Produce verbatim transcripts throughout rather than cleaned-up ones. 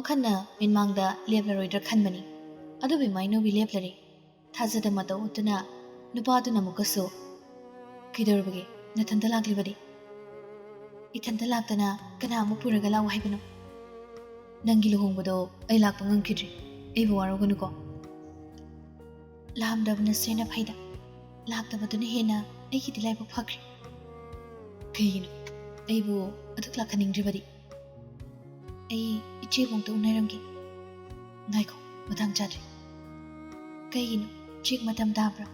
ꯋꯥꯈꯜꯅ ꯃꯤꯠꯃꯥꯡꯗ ꯂꯦꯞꯂꯔꯣꯏꯗ꯭ꯔꯥ ꯈꯟꯕꯅꯤ꯫ ꯑꯗꯨꯕꯨ ꯏꯃꯥꯏꯅꯧꯕꯤ ꯂꯦꯞꯂꯔꯦ꯫ ꯊꯥꯖꯗ ꯃꯇꯧ ꯎꯠꯇꯨꯅ ꯅꯨꯄꯥꯗꯨꯅ ꯑꯃꯨꯛꯀꯁꯨ, "ꯀꯩꯗꯧꯔꯕꯒꯦ? ꯅꯊꯟꯇ ꯂꯥꯛꯂꯤꯕꯗꯤ?" "ꯏꯊꯟꯇ ꯂꯥꯛꯇꯅ ꯀꯅꯥ ꯑꯃꯨꯛ ꯄꯨꯔꯒ ꯂꯥꯛꯎ ꯍꯥꯏꯕꯅꯣ? ꯅꯪꯒꯤ ꯂꯨꯍꯣꯡꯕꯗꯣ ꯑꯩ ꯂꯥꯛꯄ ꯉꯝꯈꯤꯗ꯭ꯔꯦ꯫ ꯑꯩꯕꯨ ꯋꯥꯔꯧꯒꯅꯨꯀꯣ꯫ ꯂꯥꯛꯑꯝꯗꯕꯅꯁꯨ ꯍꯦꯟꯅ ꯐꯩꯗ꯫ ꯂꯥꯛꯇꯕꯗꯨꯅ ꯍꯦꯟꯅ ꯑꯩꯒꯤꯗꯤ ꯂꯥꯏꯕꯛ ꯐꯈ꯭ꯔꯦ꯫ ꯀꯩꯒꯤꯅꯣ ꯑꯩꯕꯨ ꯑꯗꯨꯛ ꯂꯥꯛꯍꯟꯅꯤꯡꯗ꯭ꯔꯤꯕꯗꯤ? ꯑꯩ ꯏꯆꯦꯕꯨ ꯑꯝꯇ ꯎꯅꯔꯝꯒꯦ꯫" "ꯉꯥꯏꯈꯣ, ꯃꯇꯥꯡ ꯆꯥꯗ꯭ꯔꯤ꯫" "ꯀꯩꯒꯤꯅꯣ? ꯆꯦꯛ ꯃꯇꯝ ꯇꯥꯕ꯭ꯔꯥ?"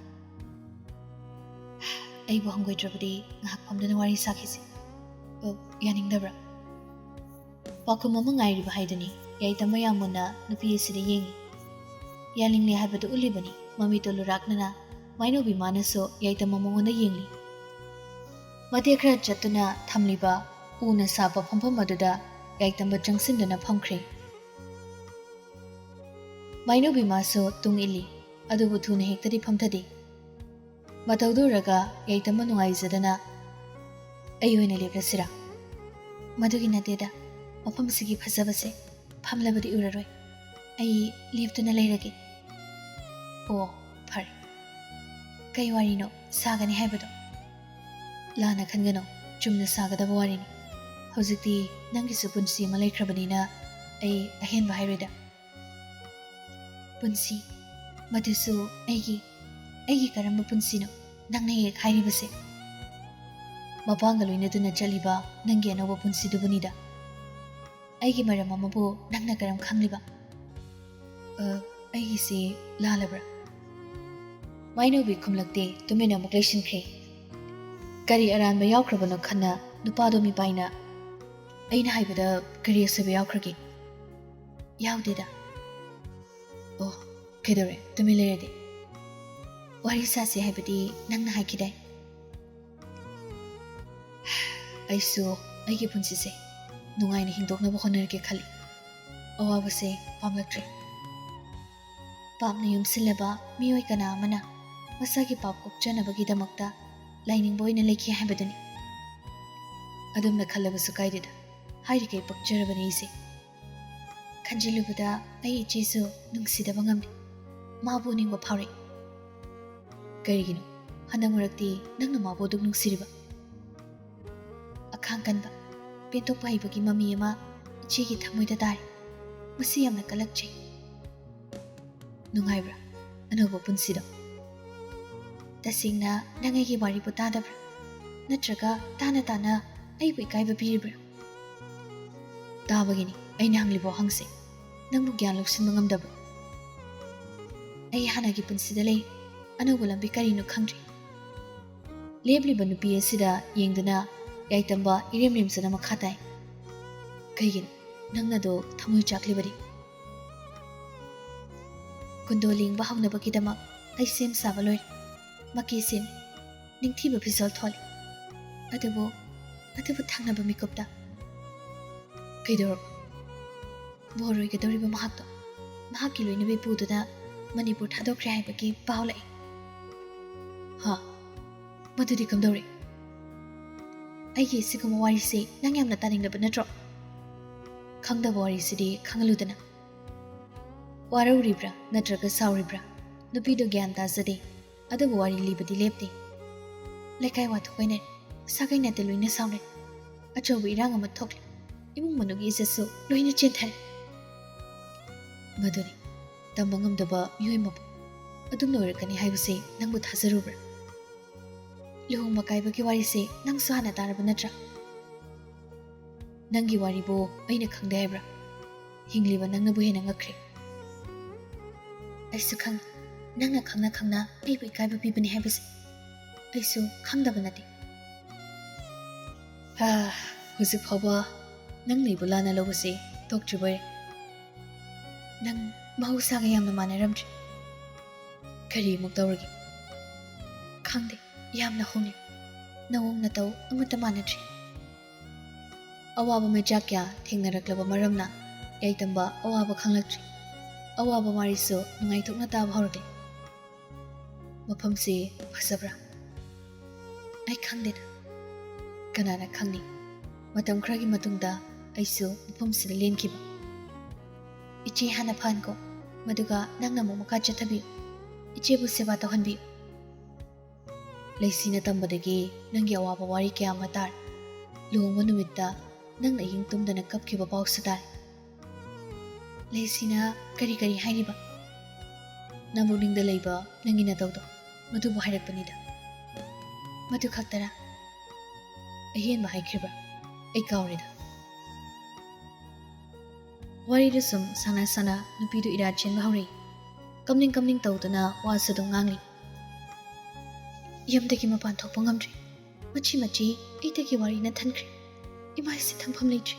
"ꯑꯩꯕꯨ ꯍꯪꯒꯣꯏꯗ꯭ꯔꯕꯗꯤ ꯉꯥꯏꯍꯥꯛ ꯐꯝꯗꯨꯅ ꯋꯥꯔꯤ ꯁꯥꯈꯤꯁꯤ꯫ ꯑ, ꯌꯥꯅꯤꯡꯗꯕ꯭ꯔꯥ?" ꯄꯥꯎꯈꯨꯝ ꯑꯃ ꯉꯥꯏꯔꯤꯕ ꯍꯥꯏꯗꯨꯅꯤ꯫ ꯌꯥꯏꯇꯝꯕ ꯌꯥꯝ ꯃꯨꯟꯅ ꯅꯨꯄꯤ ꯑꯁꯤꯗ ꯌꯦꯡꯉꯤ꯫ ꯌꯥꯅꯤꯡꯂꯦ ꯍꯥꯏꯕꯗꯨ ꯎꯠꯂꯤꯕꯅꯤ꯫ ꯃꯃꯤꯠꯇꯨ ꯂꯨꯔꯥꯛꯅꯅ ꯃꯥꯏꯅꯧꯕꯤ ꯃꯥꯅꯁꯨ ꯌꯥꯏꯇꯝꯕ ꯃꯉꯣꯟꯗ ꯌꯦꯡꯂꯤ꯫ ꯃꯇꯦꯛ ꯈꯔ ꯆꯠꯇꯨꯅ ꯊꯝꯂꯤꯕ ꯎꯅ ꯁꯥꯕ ꯐꯝꯐꯝ ꯑꯗꯨꯗ ꯌꯥꯏꯇꯝꯕ ꯆꯪꯁꯤꯟꯗꯨꯅ ꯐꯝꯈ꯭ꯔꯦ꯫ ꯃꯥꯏꯅꯧꯕꯤ ꯃꯥꯁꯨ ꯇꯨꯡ ꯏꯜꯂꯤ, ꯑꯗꯨꯕꯨ ꯊꯨꯅ ꯍꯦꯛꯇꯗꯤ ꯐꯝꯊꯗꯦ꯫ ꯃꯇꯧꯗꯨ ꯎꯔꯒ ꯌꯥꯏꯇꯝꯕ ꯅꯨꯡꯉꯥꯏꯖꯗꯅ, "ꯑꯩ ꯑꯣꯏꯅ ꯂꯦꯞꯂꯁꯤꯔꯥ?" "ꯃꯗꯨꯒꯤ ꯅꯠꯇꯦꯗ, ꯃꯐꯝꯁꯤꯒꯤ ꯐꯖꯕꯁꯦ ꯐꯝꯂꯕꯗꯤ ꯎꯔꯔꯣꯏ꯫ ꯑꯩ ꯂꯦꯞꯇꯨꯅ ꯂꯩꯔꯒꯦ꯫" "ꯑꯣ, ꯐꯔꯦ꯫ ꯀꯩ ꯋꯥꯔꯤꯅꯣ ꯁꯥꯒꯅꯤ ꯍꯥꯏꯕꯗꯣ?" "ꯂꯥꯟꯅ ꯈꯟꯒꯅꯨ, ꯆꯨꯝꯅ ꯁꯥꯒꯗꯕ ꯋꯥꯔꯤꯅꯤ꯫ ꯍꯧꯖꯤꯛꯇꯤ ꯅꯪꯒꯤꯁꯨ ꯄꯨꯟꯁꯤ ꯑꯃ ꯂꯩꯈ꯭ꯔꯕꯅꯤꯅ ꯑꯩ ꯑꯍꯦꯟꯕ ꯍꯥꯏꯔꯣꯏꯗ꯫" "ꯄꯨꯟꯁꯤ? ꯃꯗꯨꯁꯨ ꯑꯩꯒꯤ, ꯑꯩꯒꯤ ꯀꯔꯝꯕ ꯄꯨꯟꯁꯤꯅꯣ ꯅꯪꯅ ꯍꯦꯛ ꯍꯥꯏꯔꯤꯕꯁꯦ?" "ꯃꯄꯥꯡꯒ ꯂꯣꯏꯅꯗꯨꯅ ꯆꯠꯂꯤꯕ ꯅꯪꯒꯤ ꯑꯅꯧꯕ ꯄꯨꯟꯁꯤꯗꯨꯕꯨꯅꯤꯗ꯫ ꯑꯩꯒꯤ ꯃꯔꯝ ꯑꯃꯕꯨ ꯅꯪꯅ ꯀꯔꯝ ꯈꯪꯂꯤꯕ?" "ꯑ, ꯑꯩꯒꯤꯁꯤ ꯂꯥꯜꯂꯕ꯭ꯔꯥ?" ꯃꯥꯏꯅꯧꯕꯤ ꯈꯨꯝꯂꯛꯇꯦ, ꯇꯨꯃꯤꯟꯅ ꯑꯃꯨꯛ ꯂꯩꯁꯤꯟꯈ꯭ꯔꯦ꯫ ꯀꯔꯤ ꯑꯔꯥꯟꯕ ꯌꯥꯎꯈ꯭ꯔꯕꯅꯣ ꯈꯟꯅ ꯅꯨꯄꯥꯗꯣ ꯃꯤꯄꯥꯏꯅ, "ꯑꯩꯅ ꯍꯥꯏꯕꯗ ꯀꯔꯤ ꯑꯁꯣꯏꯕ ꯌꯥꯎꯈ꯭ꯔꯒꯦ?" "ꯌꯥꯎꯗꯦꯗ꯫" "ꯑꯣ, ꯀꯩꯗꯧꯔꯦ ꯇꯨꯃꯤꯟ ꯂꯩꯔꯗꯤ?" "ꯋꯥꯔꯤ ꯁꯥꯁꯤ ꯍꯥꯏꯕꯗꯤ ꯅꯪꯅ ꯍꯥꯏꯈꯤꯗꯥꯏ?" "ꯑꯩꯁꯨ ꯑꯩꯒꯤ ꯄꯨꯟꯁꯤꯁꯦ ꯅꯨꯡꯉꯥꯏꯅ ꯍꯤꯡꯗꯣꯛꯅꯕ ꯍꯣꯠꯅꯔꯒꯦ ꯈꯜꯂꯤ꯫ ꯑꯋꯥꯕꯁꯦ ꯄꯥꯝꯂꯛꯇ꯭ꯔꯦ꯫" ꯄꯥꯞꯅ ꯌꯣꯝꯁꯤꯜꯂꯕ ꯃꯤꯑꯣꯏ ꯀꯅꯥ ꯑꯃꯅ ꯃꯁꯥꯒꯤ ꯄꯥꯞ ꯀꯣꯛꯆꯅꯕꯒꯤꯗꯃꯛꯇ ꯂꯥꯏꯅꯤꯡꯕ ꯑꯣꯏꯅ ꯂꯩꯈꯤ ꯍꯥꯏꯕꯗꯨꯅꯤ꯫ ꯑꯗꯨꯝꯅ ꯈꯜꯂꯕꯁꯨ ꯀꯥꯏꯗꯦꯗ, ꯍꯥꯏꯔꯤꯈꯩ ꯄꯛꯆꯔꯕꯅꯤ ꯑꯩꯁꯦ꯫ ꯈꯟꯖꯤꯜꯂꯨꯕꯗ ꯑꯩ ꯏꯆꯦꯁꯨ ꯅꯨꯡꯁꯤꯗꯕ ꯉꯝꯗꯦ꯫ ꯃꯥꯕꯨ ꯎꯅꯤꯡꯕ ꯐꯥꯎꯔꯛꯏ꯫ ꯀꯔꯤꯒꯤꯅꯣ ꯍꯟꯗꯛ ꯃꯔꯛꯇꯤ ꯅꯪꯅ ꯃꯥꯕꯨ ꯑꯗꯨꯛ ꯅꯨꯡꯁꯤꯔꯤꯕ? ꯑꯈꯥꯡ ꯀꯟꯕ, ꯄꯦꯟꯊꯣꯛꯄ ꯍꯩꯕꯒꯤ ꯃꯃꯤ ꯑꯃ ꯏꯆꯦꯒꯤ ꯊꯃꯣꯏꯗ ꯇꯥꯔꯦ꯫ ꯃꯁꯤ ꯌꯥꯝꯅ ꯀꯜꯂꯛꯆꯩ꯫ ꯅꯨꯡꯉꯥꯏꯕ꯭ꯔꯥ ꯑꯅꯧꯕ ꯄꯨꯟꯁꯤꯗꯣ? ꯇꯁꯦꯡꯅ ꯅꯪ ꯑꯩꯒꯤ ꯋꯥꯔꯤꯕꯨ ꯇꯥꯗꯕ꯭ꯔꯥ? ꯅꯠꯇ꯭ꯔꯒ ꯇꯥꯅ ꯇꯥꯅ ꯑꯩꯕꯨ ꯏꯀꯥꯏꯕ ꯄꯤꯔꯤꯕ꯭ꯔꯥ? ꯇꯥꯕꯒꯤꯅꯤ ꯑꯩꯅ ꯍꯪꯂꯤꯕ ꯋꯥꯍꯪꯁꯦ꯫ ꯅꯪꯕꯨ ꯒ꯭ꯌꯥꯟ ꯂꯧꯁꯤꯟꯕ ꯉꯝꯗꯕ꯭ꯔꯥ? ꯑꯩ ꯍꯥꯟꯅꯒꯤ ꯄꯨꯟꯁꯤꯗ ꯂꯩ꯫ ꯑꯅꯧꯕ ꯂꯝꯕꯤ ꯀꯔꯤꯅꯣ ꯈꯪꯗ꯭ꯔꯤ꯫ ꯂꯦꯞꯂꯤꯕ ꯅꯨꯄꯤ ꯑꯁꯤꯗ ꯌꯦꯡꯗꯨꯅ ꯌꯥꯏꯇꯝꯕ ꯏꯔꯦꯝ ꯂꯦꯝꯖꯅ ꯃꯈꯥ ꯇꯥꯏ꯫ ꯀꯩꯒꯤꯅꯣ ꯅꯪꯅꯗꯣ ꯊꯃꯣꯏ ꯆꯥꯛꯂꯤꯕꯗꯤ? ꯀꯨꯟꯗꯣ ꯂꯦꯡꯕ ꯍꯧꯅꯕꯒꯤꯗꯃꯛ ꯑꯩ ꯁꯦꯝ ꯁꯥꯕ ꯂꯣꯏꯔꯦ꯫ ꯃꯀꯦ ꯁꯦꯝ, ꯅꯤꯡꯊꯤꯕ ꯐꯤꯖꯣꯜ ꯊꯣꯜꯂꯤ꯫ ꯑꯗꯨꯕꯨ, ꯑꯗꯨꯕꯨ ꯊꯪꯅꯕ ꯃꯤꯀꯨꯞꯇ ꯀꯩꯗꯧꯔꯕ? ꯕꯣꯔ ꯑꯣꯏꯒꯗꯧꯔꯤꯕ ꯃꯍꯥꯛꯇꯣ ꯃꯍꯥꯛꯀꯤ ꯂꯣꯏꯅꯕꯤ ꯄꯨꯗꯨꯅ ꯃꯅꯤꯄꯨꯔ ꯊꯥꯗꯣꯛꯈ꯭ꯔꯦ ꯍꯥꯏꯕꯒꯤ ꯄꯥꯎ ꯂꯥꯛꯏ꯫ ꯍꯥ? ꯃꯗꯨꯗꯤ ꯀꯝꯗꯧꯔꯦ? ꯑꯩꯒꯤ ꯑꯁꯤꯒꯨꯝꯕ ꯋꯥꯔꯤꯁꯦ ꯅꯪ ꯌꯥꯝꯅ ꯇꯥꯅꯤꯡꯂꯕ ꯅꯠꯇ꯭ꯔꯣ? ꯈꯪꯗꯕ ꯋꯥꯔꯤꯁꯤꯗꯤ ꯈꯪꯍꯜꯂꯨꯗꯅ꯫ ꯋꯥꯔꯧꯔꯤꯕ꯭ꯔꯥ ꯅꯠꯇ꯭ꯔꯒ ꯁꯥꯎꯔꯤꯕ꯭ꯔꯥ? ꯅꯨꯄꯤꯗꯣ ꯒ꯭ꯌꯥꯟ ꯇꯥꯖꯗꯦ, ꯑꯗꯨꯕꯨ ꯋꯥꯔꯤ ꯂꯤꯕꯗꯤ ꯂꯦꯞꯇꯦ꯫ ꯂꯩꯀꯥꯏ ꯋꯥꯊꯣꯛ ꯑꯣꯏꯅꯔꯦ, ꯁꯥꯒꯩ ꯅꯥꯇꯩ ꯂꯣꯏꯅ ꯁꯥꯎꯅꯔꯦ꯫ ꯑꯆꯧꯕ ꯏꯔꯥꯡ ꯑꯃ ꯊꯣꯛꯂꯦ꯫ ꯏꯃꯨꯡ ꯃꯅꯨꯡꯒꯤ ꯏꯖꯠꯁꯨ ꯂꯣꯏꯅ ꯆꯦꯟꯊꯔꯦ꯫ ꯃꯗꯨꯅꯤ ꯇꯝꯕ ꯉꯝꯗꯕ ꯃꯤꯑꯣꯏ ꯃꯄꯣꯛ꯫ ꯑꯗꯨꯝꯅ ꯑꯣꯏꯔꯛꯀꯅꯤ ꯍꯥꯏꯕꯁꯦ ꯅꯪꯕꯨ ꯊꯥꯖꯔꯨꯕ꯭ꯔꯥ? ꯂꯨꯍꯣꯡꯕ ꯀꯥꯏꯕꯒꯤ ꯋꯥꯔꯤꯁꯦ ꯅꯪꯁꯨ ꯍꯥꯟꯅ ꯇꯥꯔꯕ ꯅꯠꯇ꯭ꯔꯥ? ꯅꯪꯒꯤ ꯋꯥꯔꯤꯕꯨ ꯑꯩꯅ ꯈꯪꯗꯦ ꯍꯥꯏꯕ꯭ꯔꯥ? ꯍꯤꯡꯂꯤꯕ ꯅꯪꯅꯕꯨ ꯍꯦꯟꯅ ꯉꯛꯈ꯭ꯔꯦ꯫ ꯑꯩꯁꯨ ꯈꯪꯉꯤ, ꯅꯪꯅ ꯈꯪꯅ ꯈꯪꯅ ꯑꯩꯕꯨ ꯏꯀꯥꯏꯕ ꯄꯤꯕꯅꯤ ꯍꯥꯏꯕꯁꯦ ꯑꯩꯁꯨ ꯈꯪꯗꯕ ꯅꯠꯇꯦ꯫ ꯍꯥ, ꯍꯧꯖꯤꯛ ꯐꯥꯎꯕ ꯅꯪꯅ ꯑꯩꯕꯨ ꯂꯥꯟꯅ ꯂꯧꯕꯁꯦ ꯇꯣꯛꯇ꯭ꯔꯤꯕꯣꯏꯔꯦ꯫ ꯅꯪ ꯃꯍꯧꯁꯥꯒ ꯌꯥꯝꯅ ꯃꯥꯟꯅꯔꯝꯗ꯭ꯔꯦ꯫ ꯀꯔꯤ ꯑꯃꯨꯛ ꯇꯧꯔꯒꯦ? ꯈꯪꯗꯦ, ꯌꯥꯝꯅ ꯍꯣꯡꯉꯦ꯫ ꯅꯑꯣꯡ ꯅꯇꯧ ꯑꯃꯠꯇ ꯃꯥꯟꯅꯗ꯭ꯔꯦ꯫ ꯑꯋꯥꯕ ꯃꯩꯆꯥꯛ ꯀꯌꯥ ꯊꯦꯡꯅꯔꯛꯂꯕ ꯃꯔꯝꯅ ꯌꯥꯏꯇꯝꯕ ꯑꯋꯥꯕ ꯈꯪꯂꯛꯇ꯭ꯔꯦ꯫ ꯑꯋꯥꯕ ꯋꯥꯔꯤꯁꯨ ꯅꯨꯡꯉꯥꯏꯊꯣꯛꯅ ꯇꯥꯕ ꯍꯧꯔꯛꯂꯦ꯫ ꯃꯐꯝꯁꯤ ꯐꯖꯕ꯭ꯔꯥ? ꯑꯩ ꯈꯪꯗꯦꯗ꯫ ꯀꯅꯥꯅ ꯈꯪꯅꯤ? ꯃꯇꯝ ꯈꯔꯒꯤ ꯃꯇꯨꯡꯗ ꯑꯩꯁꯨ ꯃꯐꯝꯁꯤꯗ ꯂꯦꯟꯈꯤꯕ꯫ ꯏꯆꯦ ꯍꯥꯟꯅ ꯐꯍꯟꯈꯣ, ꯃꯗꯨꯒ ꯅꯪꯅ ꯑꯃꯨꯛ ꯃꯈꯥ ꯆꯠꯊꯕꯤꯌꯨ꯫ ꯏꯆꯦꯕꯨ ꯁꯦꯕꯥ ꯇꯧꯍꯟꯕꯤꯌꯨ꯫ ꯂꯩꯁꯤꯅ ꯇꯝꯕꯗꯒꯤ ꯅꯪꯒꯤ ꯑꯋꯥꯕ ꯋꯥꯔꯤ ꯀꯌꯥ ꯑꯃ ꯇꯥꯔꯦ꯫ ꯂꯨꯍꯣꯡꯕ ꯅꯨꯃꯤꯠꯇ ꯅꯪꯅ ꯑꯍꯤꯡ ꯇꯨꯝꯗꯅ ꯀꯞꯈꯤꯕ ꯄꯥꯎꯁꯨ ꯇꯥꯔꯦ꯫ ꯂꯩꯁꯤꯅ ꯀꯔꯤ ꯀꯔꯤ ꯍꯥꯏꯔꯤꯕ? ꯅꯕꯨꯛꯅꯤꯡꯗ ꯂꯩꯕ ꯅꯪꯒꯤ ꯅꯇꯧꯗꯣ, ꯃꯗꯨꯕꯨ ꯍꯥꯏꯔꯛꯄꯅꯤꯗ꯫ ꯃꯗꯨ ꯈꯛꯇꯔꯥ? ꯑꯍꯦꯟꯕ ꯍꯥꯏꯈ꯭ꯔꯤꯕ꯭ꯔꯥ? ꯑꯩ ꯀꯥꯎꯔꯦꯗ꯫ ꯋꯥꯔꯤꯗꯨ ꯁꯨꯝ ꯁꯥꯟꯅ ꯁꯥꯟꯅ ꯅꯨꯄꯤꯗꯨ ꯏꯔꯥ ꯆꯦꯟꯕ ꯍꯧꯔꯛꯏ꯫ ꯀꯞꯅꯤꯡ ꯀꯞꯅꯤꯡ ꯇꯧꯗꯨꯅ ꯋꯥꯁꯨ ꯑꯗꯨꯝ ꯉꯥꯡꯂꯤ꯫ ꯌꯨꯝꯗꯒꯤ ꯃꯄꯥꯟ ꯊꯣꯛꯄ ꯉꯝꯗ꯭ꯔꯦ꯫ ꯃꯆꯤ ꯃꯆꯤ ꯑꯩꯗꯒꯤ ꯋꯥꯔꯤꯅ ꯊꯟꯈ꯭ꯔꯦ꯫ ꯏꯃꯥ ꯏꯆꯦ ꯊꯝꯐꯝ ꯂꯩꯇ꯭ꯔꯦ꯫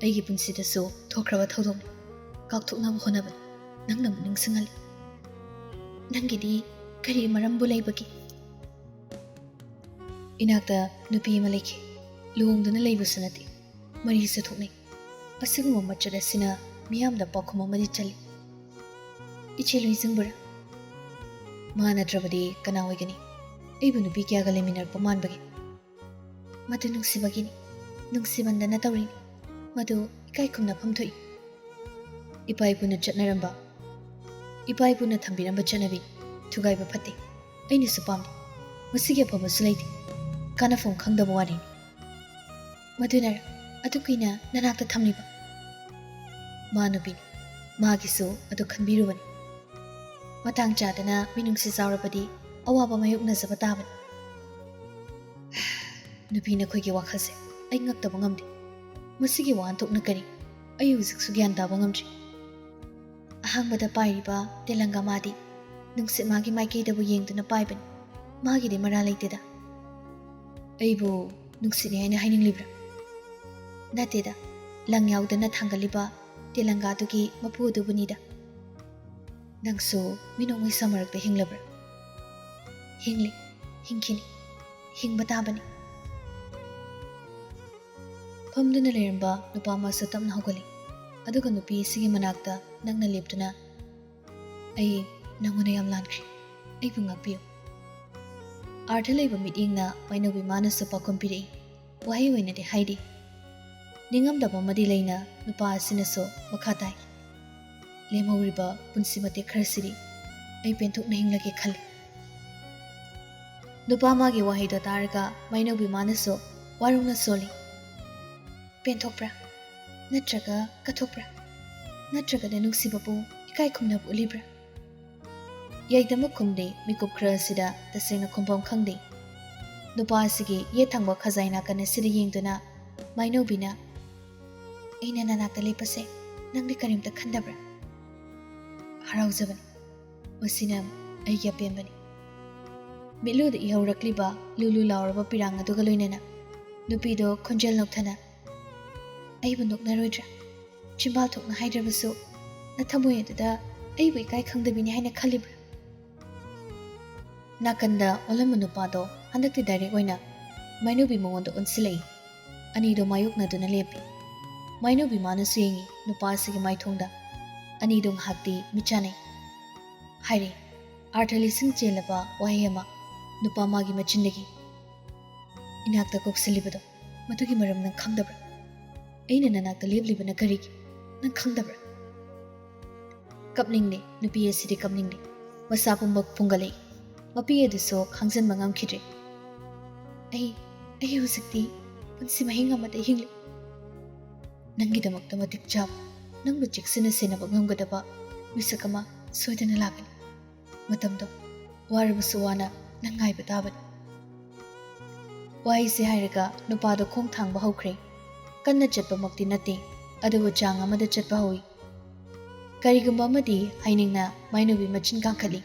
ꯑꯩꯒꯤ ꯄꯨꯟꯁꯤꯗꯁꯨ ꯊꯣꯛꯈ꯭ꯔꯕ ꯊꯧꯗꯣꯛꯅꯤ꯫ ꯀꯥꯎꯊꯣꯛꯅꯕ ꯍꯣꯠꯅꯕꯅꯤ꯫ ꯅꯪꯅ ꯑꯃꯨꯛ ꯅꯤꯡꯁꯤꯡꯍꯜꯂꯤ꯫ ꯅꯪꯒꯤꯗꯤ ꯀꯔꯤ ꯃꯔꯝꯕꯨ ꯂꯩꯕꯒꯦ? ꯏꯅꯥꯛꯇ ꯅꯨꯄꯤ ꯑꯃ ꯂꯩꯈꯤ꯫ ꯂꯨꯍꯣꯡꯗꯨꯅ ꯂꯩꯕꯁꯨ ꯅꯠꯇꯦ꯫ ꯃꯔꯤꯁꯨ ꯊꯣꯛꯅꯩ꯫ ꯑꯁꯤꯒꯨꯝꯕ ꯃꯆꯠ ꯑꯁꯤꯅ ꯃꯤꯌꯥꯝꯗ ꯄꯥꯎꯈꯨꯝ ꯑꯃꯗꯤ ꯆꯜꯂꯤ꯫ ꯏꯆꯦ ꯂꯣꯏꯖꯤꯡꯕꯨꯔꯥ? ꯃꯥ ꯅꯠꯇ꯭ꯔꯕꯗꯤ ꯀꯅꯥ ꯑꯣꯏꯒꯅꯤ? ꯑꯩꯕꯨ ꯅꯨꯄꯤ ꯀꯌꯥꯒ ꯂꯩꯃꯤꯟꯅꯔꯛꯄ ꯃꯥꯟꯕꯒꯦ? ꯃꯗꯨ ꯅꯨꯡꯁꯤꯕꯒꯤꯅꯤ꯫ ꯅꯨꯡꯁꯤꯃꯟꯗꯅ ꯇꯧꯔꯤꯅꯤ꯫ ꯃꯗꯨ ꯏꯀꯥꯏ ꯈꯨꯝꯅꯐꯝ ꯊꯣꯛꯏ꯫ ꯏꯄꯥ ꯏꯄꯨꯅ ꯆꯠꯅꯔꯝꯕ, ꯏꯄꯥ ꯏꯄꯨꯅ ꯊꯝꯕꯤꯔꯝꯕ ꯆꯠꯅꯕꯤ ꯊꯨꯒꯥꯏꯕ ꯐꯠꯇꯦ꯫ ꯑꯩꯅꯁꯨ ꯄꯥꯝꯗꯦ꯫ ꯃꯁꯤꯒꯤ ꯑꯐꯕꯁꯨ ꯂꯩꯇꯦ꯫ ꯀꯥꯟꯅꯐꯝ ꯈꯪꯗꯕ ꯋꯥꯔꯤꯅꯤ꯫ ꯃꯗꯨꯅꯔ ꯑꯗꯨ ꯀꯨꯏꯅ ꯅꯅꯥꯛꯇ ꯊꯝꯂꯤꯕ? ꯃꯥ ꯅꯨꯄꯤꯅꯤ꯫ ꯃꯥꯒꯤꯁꯨ ꯑꯗꯨ ꯈꯟꯕꯤꯔꯨꯕꯅꯤ꯫ ꯃꯇꯥꯡ ꯆꯥꯗꯅ ꯃꯤꯅꯨꯡꯁꯤ ꯆꯥꯎꯔꯕꯗꯤ ꯑꯋꯥꯕ ꯃꯥꯌꯣꯛꯅꯖꯕ ꯇꯥꯕꯅꯤ꯫ ꯅꯨꯄꯤ ꯅꯈꯣꯏꯒꯤ ꯋꯥꯈꯜꯁꯦ ꯑꯩ ꯉꯛꯇꯕ ꯉꯝꯗꯦ꯫ ꯃꯁꯤꯒꯤ ꯋꯥꯍꯟꯊꯣꯛꯅ ꯀꯔꯤ? ꯑꯩ ꯍꯧꯖꯤꯛꯁꯨ ꯒ꯭ꯌꯥꯟ ꯇꯥꯕ ꯉꯝꯗ꯭ꯔꯤ꯫ ꯑꯍꯥꯡꯕꯗ ꯄꯥꯏꯔꯤꯕ ꯇꯦꯂꯪꯒꯥ ꯃꯥꯗꯤ ꯅꯨꯡꯁꯤꯠ ꯃꯥꯒꯤ ꯃꯥꯏꯀꯩꯗꯕꯨ ꯌꯦꯡꯗꯨꯅ ꯄꯥꯏꯕꯅꯤ꯫ ꯃꯥꯒꯤꯗꯤ ꯃꯔꯥ ꯂꯩꯇꯦꯗ꯫ ꯑꯩꯕꯨ ꯅꯨꯡꯁꯤꯠꯅꯤ ꯍꯥꯏꯅ ꯍꯥꯏꯅꯤꯡꯂꯤꯕ꯭ꯔꯥ? ꯅꯠꯇꯦꯗ, ꯂꯪ ꯌꯥꯎꯗꯅ ꯊꯥꯡꯒꯠꯂꯤꯕ ꯇꯦꯂꯪꯒꯥꯗꯨꯒꯤ ꯃꯄꯨ ꯑꯗꯨꯕꯨꯅꯤꯗ꯫ ꯅꯪꯁꯨ ꯃꯤꯅꯣꯛ ꯃꯩꯁꯥ ꯃꯔꯛꯇ ꯍꯤꯡꯂꯕ꯭ꯔꯥ? ꯍꯤꯡꯂꯤ, ꯍꯤꯡꯈꯤꯅꯤ, ꯍꯤꯡꯕ ꯇꯥꯕꯅꯤ꯫ ꯐꯝꯗꯨꯅ ꯂꯩꯔꯝꯕ ꯅꯨꯄꯥ ꯑꯃꯁꯨ ꯇꯞꯅ ꯍꯧꯒꯠꯂꯤ꯫ ꯑꯗꯨꯒ ꯅꯨꯄꯤ ꯑꯁꯤꯒꯤ ꯃꯅꯥꯛꯇ ꯅꯪꯅ ꯂꯦꯞꯇꯨꯅ, "ꯑꯩ ꯅꯪꯉꯣꯟꯗ ꯌꯥꯝ ꯂꯥꯟꯈ꯭ꯔꯦ꯫ ꯑꯩꯕꯨ ꯉꯥꯛꯄꯤꯌꯨ꯫" ꯑꯥꯔꯊ ꯂꯩꯕ ꯃꯤꯠꯌꯦꯡꯅ ꯃꯥꯏꯅꯧꯕꯤ ꯃꯥꯅꯁꯨ ꯄꯥꯎꯈꯨꯝ ꯄꯤꯔꯛꯏ꯫ ꯋꯥꯍꯩ ꯑꯣꯏꯅꯗꯤ ꯍꯥꯏꯔꯤ, ꯅꯤꯡꯉꯝꯗꯕ ꯑꯃꯗꯤ ꯂꯩꯅ ꯅꯨꯄꯥ ꯑꯁꯤꯅꯁꯨ ꯃꯈꯥ ꯇꯥꯏ, "ꯂꯦꯝꯍꯧꯔꯤꯕ ꯄꯨꯟꯁꯤ ꯃꯇꯦꯛ ꯈꯔꯁꯤꯗꯤ ꯑꯩ ꯄꯦꯟꯊꯣꯛꯅ ꯍꯤꯡꯂꯒꯦ ꯈꯜꯂꯤ꯫" ꯅꯨꯄꯥ ꯑꯃꯒꯤ ꯋꯥꯍꯩꯗꯣ ꯇꯥꯔꯒ ꯃꯥꯏꯅꯧꯕꯤ ꯃꯥꯅꯁꯨ ꯋꯥꯔꯧꯅ ꯁꯣꯜꯂꯤ꯫ "ꯄꯦꯟꯊꯣꯛꯄ꯭ꯔꯥ? ꯅꯠꯇ꯭ꯔꯒ ꯀꯠꯊꯣꯛꯄ꯭ꯔꯥ? ꯅꯠꯇ꯭ꯔꯒꯅ ꯅꯨꯡꯁꯤꯕꯕꯨ ꯏꯀꯥꯏ ꯈꯨꯝꯅꯕ ꯎꯠꯂꯤꯕ꯭ꯔꯥ?" ꯌꯥꯏꯗꯃꯛ ꯈꯨꯝꯗꯦ꯫ ꯃꯤꯀꯨꯞ ꯈꯔ ꯑꯁꯤꯗ ꯇꯁꯦꯡꯅ ꯈꯨꯝꯐꯝ ꯈꯪꯗꯦ꯫ ꯅꯨꯄꯥ ꯑꯁꯤꯒꯤ ꯌꯦꯠ ꯊꯪꯕ ꯈꯖꯥꯏ ꯅꯥꯀꯟ ꯑꯁꯤꯗ ꯌꯦꯡꯗꯨꯅ ꯃꯥꯏꯅꯧꯕꯤꯅ, "ꯑꯩꯅ ꯅꯅꯥꯛꯇ ꯂꯦꯞꯄꯁꯦ ꯅꯪꯗꯤ ꯀꯔꯤꯝꯇ ꯈꯟꯗꯕ꯭ꯔꯥ?" ꯍꯔꯥꯎꯖꯕꯅꯤ꯫ ꯃꯁꯤꯅ ꯑꯩꯒꯤ ꯑꯄꯦꯟꯕꯅꯤ꯫ ꯃꯤꯠꯂꯨꯗ ꯏꯍꯧꯔꯛꯂꯤꯕ ꯂꯨ ꯂꯨ ꯂꯥꯎꯔꯕ ꯄꯤꯔꯥꯡ ꯑꯗꯨꯒ ꯂꯣꯏꯅꯅ ꯅꯨꯄꯤꯗꯣ ꯈꯣꯟꯖꯦꯜ ꯅꯣꯛꯊꯅ, "ꯑꯩꯕꯨ ꯅꯣꯛꯅꯔꯣꯏꯗ꯭ꯔꯥ? ꯆꯤꯝꯕꯥꯜ ꯊꯣꯛꯅ ꯍꯥꯏꯗ꯭ꯔꯕꯁꯨ ꯅꯊꯃꯣꯏ ꯑꯗꯨꯗ ꯑꯩꯕꯨ ꯏꯀꯥꯏ ꯈꯪꯗꯕꯤꯅꯤ ꯍꯥꯏꯅ ꯈꯜꯂꯤꯕ꯭ꯔꯥ?" ꯅꯥꯀꯟꯗ ꯑꯣꯜꯂꯝꯕ ꯅꯨꯄꯥꯗꯣ ꯍꯟꯗꯛꯇꯤ ꯗꯥꯏꯔꯦꯛ ꯑꯣꯏꯅ ꯃꯥꯏꯅꯨꯕꯤ ꯃꯉꯣꯟꯗ ꯑꯣꯟꯁꯤꯜꯂꯛꯏ꯫ ꯑꯅꯤꯗꯣ ꯃꯥꯌꯣꯛꯅꯗꯨꯅ ꯂꯦꯞꯄꯤ꯫ ꯃꯥꯏꯅꯨꯕꯤ ꯃꯥꯅꯁꯨ ꯌꯦꯡꯉꯤ ꯅꯨꯄꯥ ꯑꯁꯤꯒꯤ ꯃꯥꯏꯊꯣꯡꯗ꯫ ꯑꯅꯤꯗꯣ ꯉꯥꯏꯍꯥꯛꯇꯤ ꯃꯤꯠ ꯆꯥꯟꯅꯩ꯫ ꯍꯥꯏꯔꯦ, ꯑꯥꯔꯊ ꯂꯤꯁꯤꯡ ꯆꯦꯜꯂꯕ ꯋꯥꯍꯩ ꯑꯃ ꯅꯨꯄꯥ ꯃꯥꯒꯤ ꯃꯆꯤꯟꯗꯒꯤ꯫ "ꯏꯅꯥꯛꯇ ꯀꯧꯁꯤꯜꯂꯤꯕꯗꯣ ꯃꯗꯨꯒꯤ ꯃꯔꯝ ꯅꯪ ꯈꯪꯗꯕ꯭ꯔꯥ? ꯑꯩꯅ ꯅꯅꯥꯛꯇ ꯂꯦꯞꯂꯤꯕꯅ ꯀꯔꯤꯒꯤ ꯅꯪ ꯈꯪꯗꯕ꯭ꯔꯥ?" ꯀꯞꯅꯤꯡꯂꯦ, ꯅꯨꯄꯤ ꯑꯁꯤꯗꯤ ꯀꯞꯅꯤꯡꯂꯦ꯫ ꯃꯁꯥ ꯄꯨꯝꯕ ꯐꯨꯡꯒꯠꯂꯛꯏ꯫ ꯃꯄꯤ ꯑꯗꯨꯁꯨ ꯈꯥꯡꯖꯟꯕ ꯉꯝꯈꯤꯗ꯭ꯔꯦ꯫ "ꯑꯩ, ꯑꯩ ꯍꯧꯖꯤꯛꯇꯤ ꯄꯨꯟꯁꯤ ꯃꯍꯤꯡ ꯑꯃꯗ ꯍꯤꯡꯂꯤ꯫ ꯅꯪꯒꯤꯗꯃꯛꯇ ꯃꯇꯤꯛ ꯆꯥꯕ, ꯅꯪꯕꯨ ꯆꯦꯛꯁꯤꯟꯅ ꯁꯦꯟꯅꯕ ꯉꯝꯒꯗꯕ ꯃꯤꯁꯛ ꯑꯃ ꯁꯣꯏꯗꯅ ꯂꯥꯛꯀꯅꯤ꯫ ꯃꯇꯝꯗꯣ ꯋꯥꯔꯕꯁꯨ ꯋꯥꯅ ꯅꯪ ꯉꯥꯏꯕ ꯇꯥꯕꯅꯤ꯫" ꯋꯥꯍꯩꯁꯦ ꯍꯥꯏꯔꯒ ꯅꯨꯄꯥꯗꯣ ꯈꯣꯡ ꯊꯥꯡꯕ ꯍꯧꯈ꯭ꯔꯦ꯫ ꯀꯟꯅ ꯆꯠꯄꯃꯛꯇꯤ ꯅꯠꯇꯦ, ꯑꯗꯨꯕꯨ ꯆꯥꯡ ꯑꯃꯗ ꯆꯠꯄ ꯍꯧꯏ꯫ ꯀꯔꯤꯒꯨꯝꯕ ꯑꯃꯗꯤ ꯍꯥꯏꯅꯤꯡꯅ ꯃꯥꯏꯅꯨꯕꯤ ꯃꯆꯤꯟ ꯀꯥꯡꯈꯠꯂꯤ,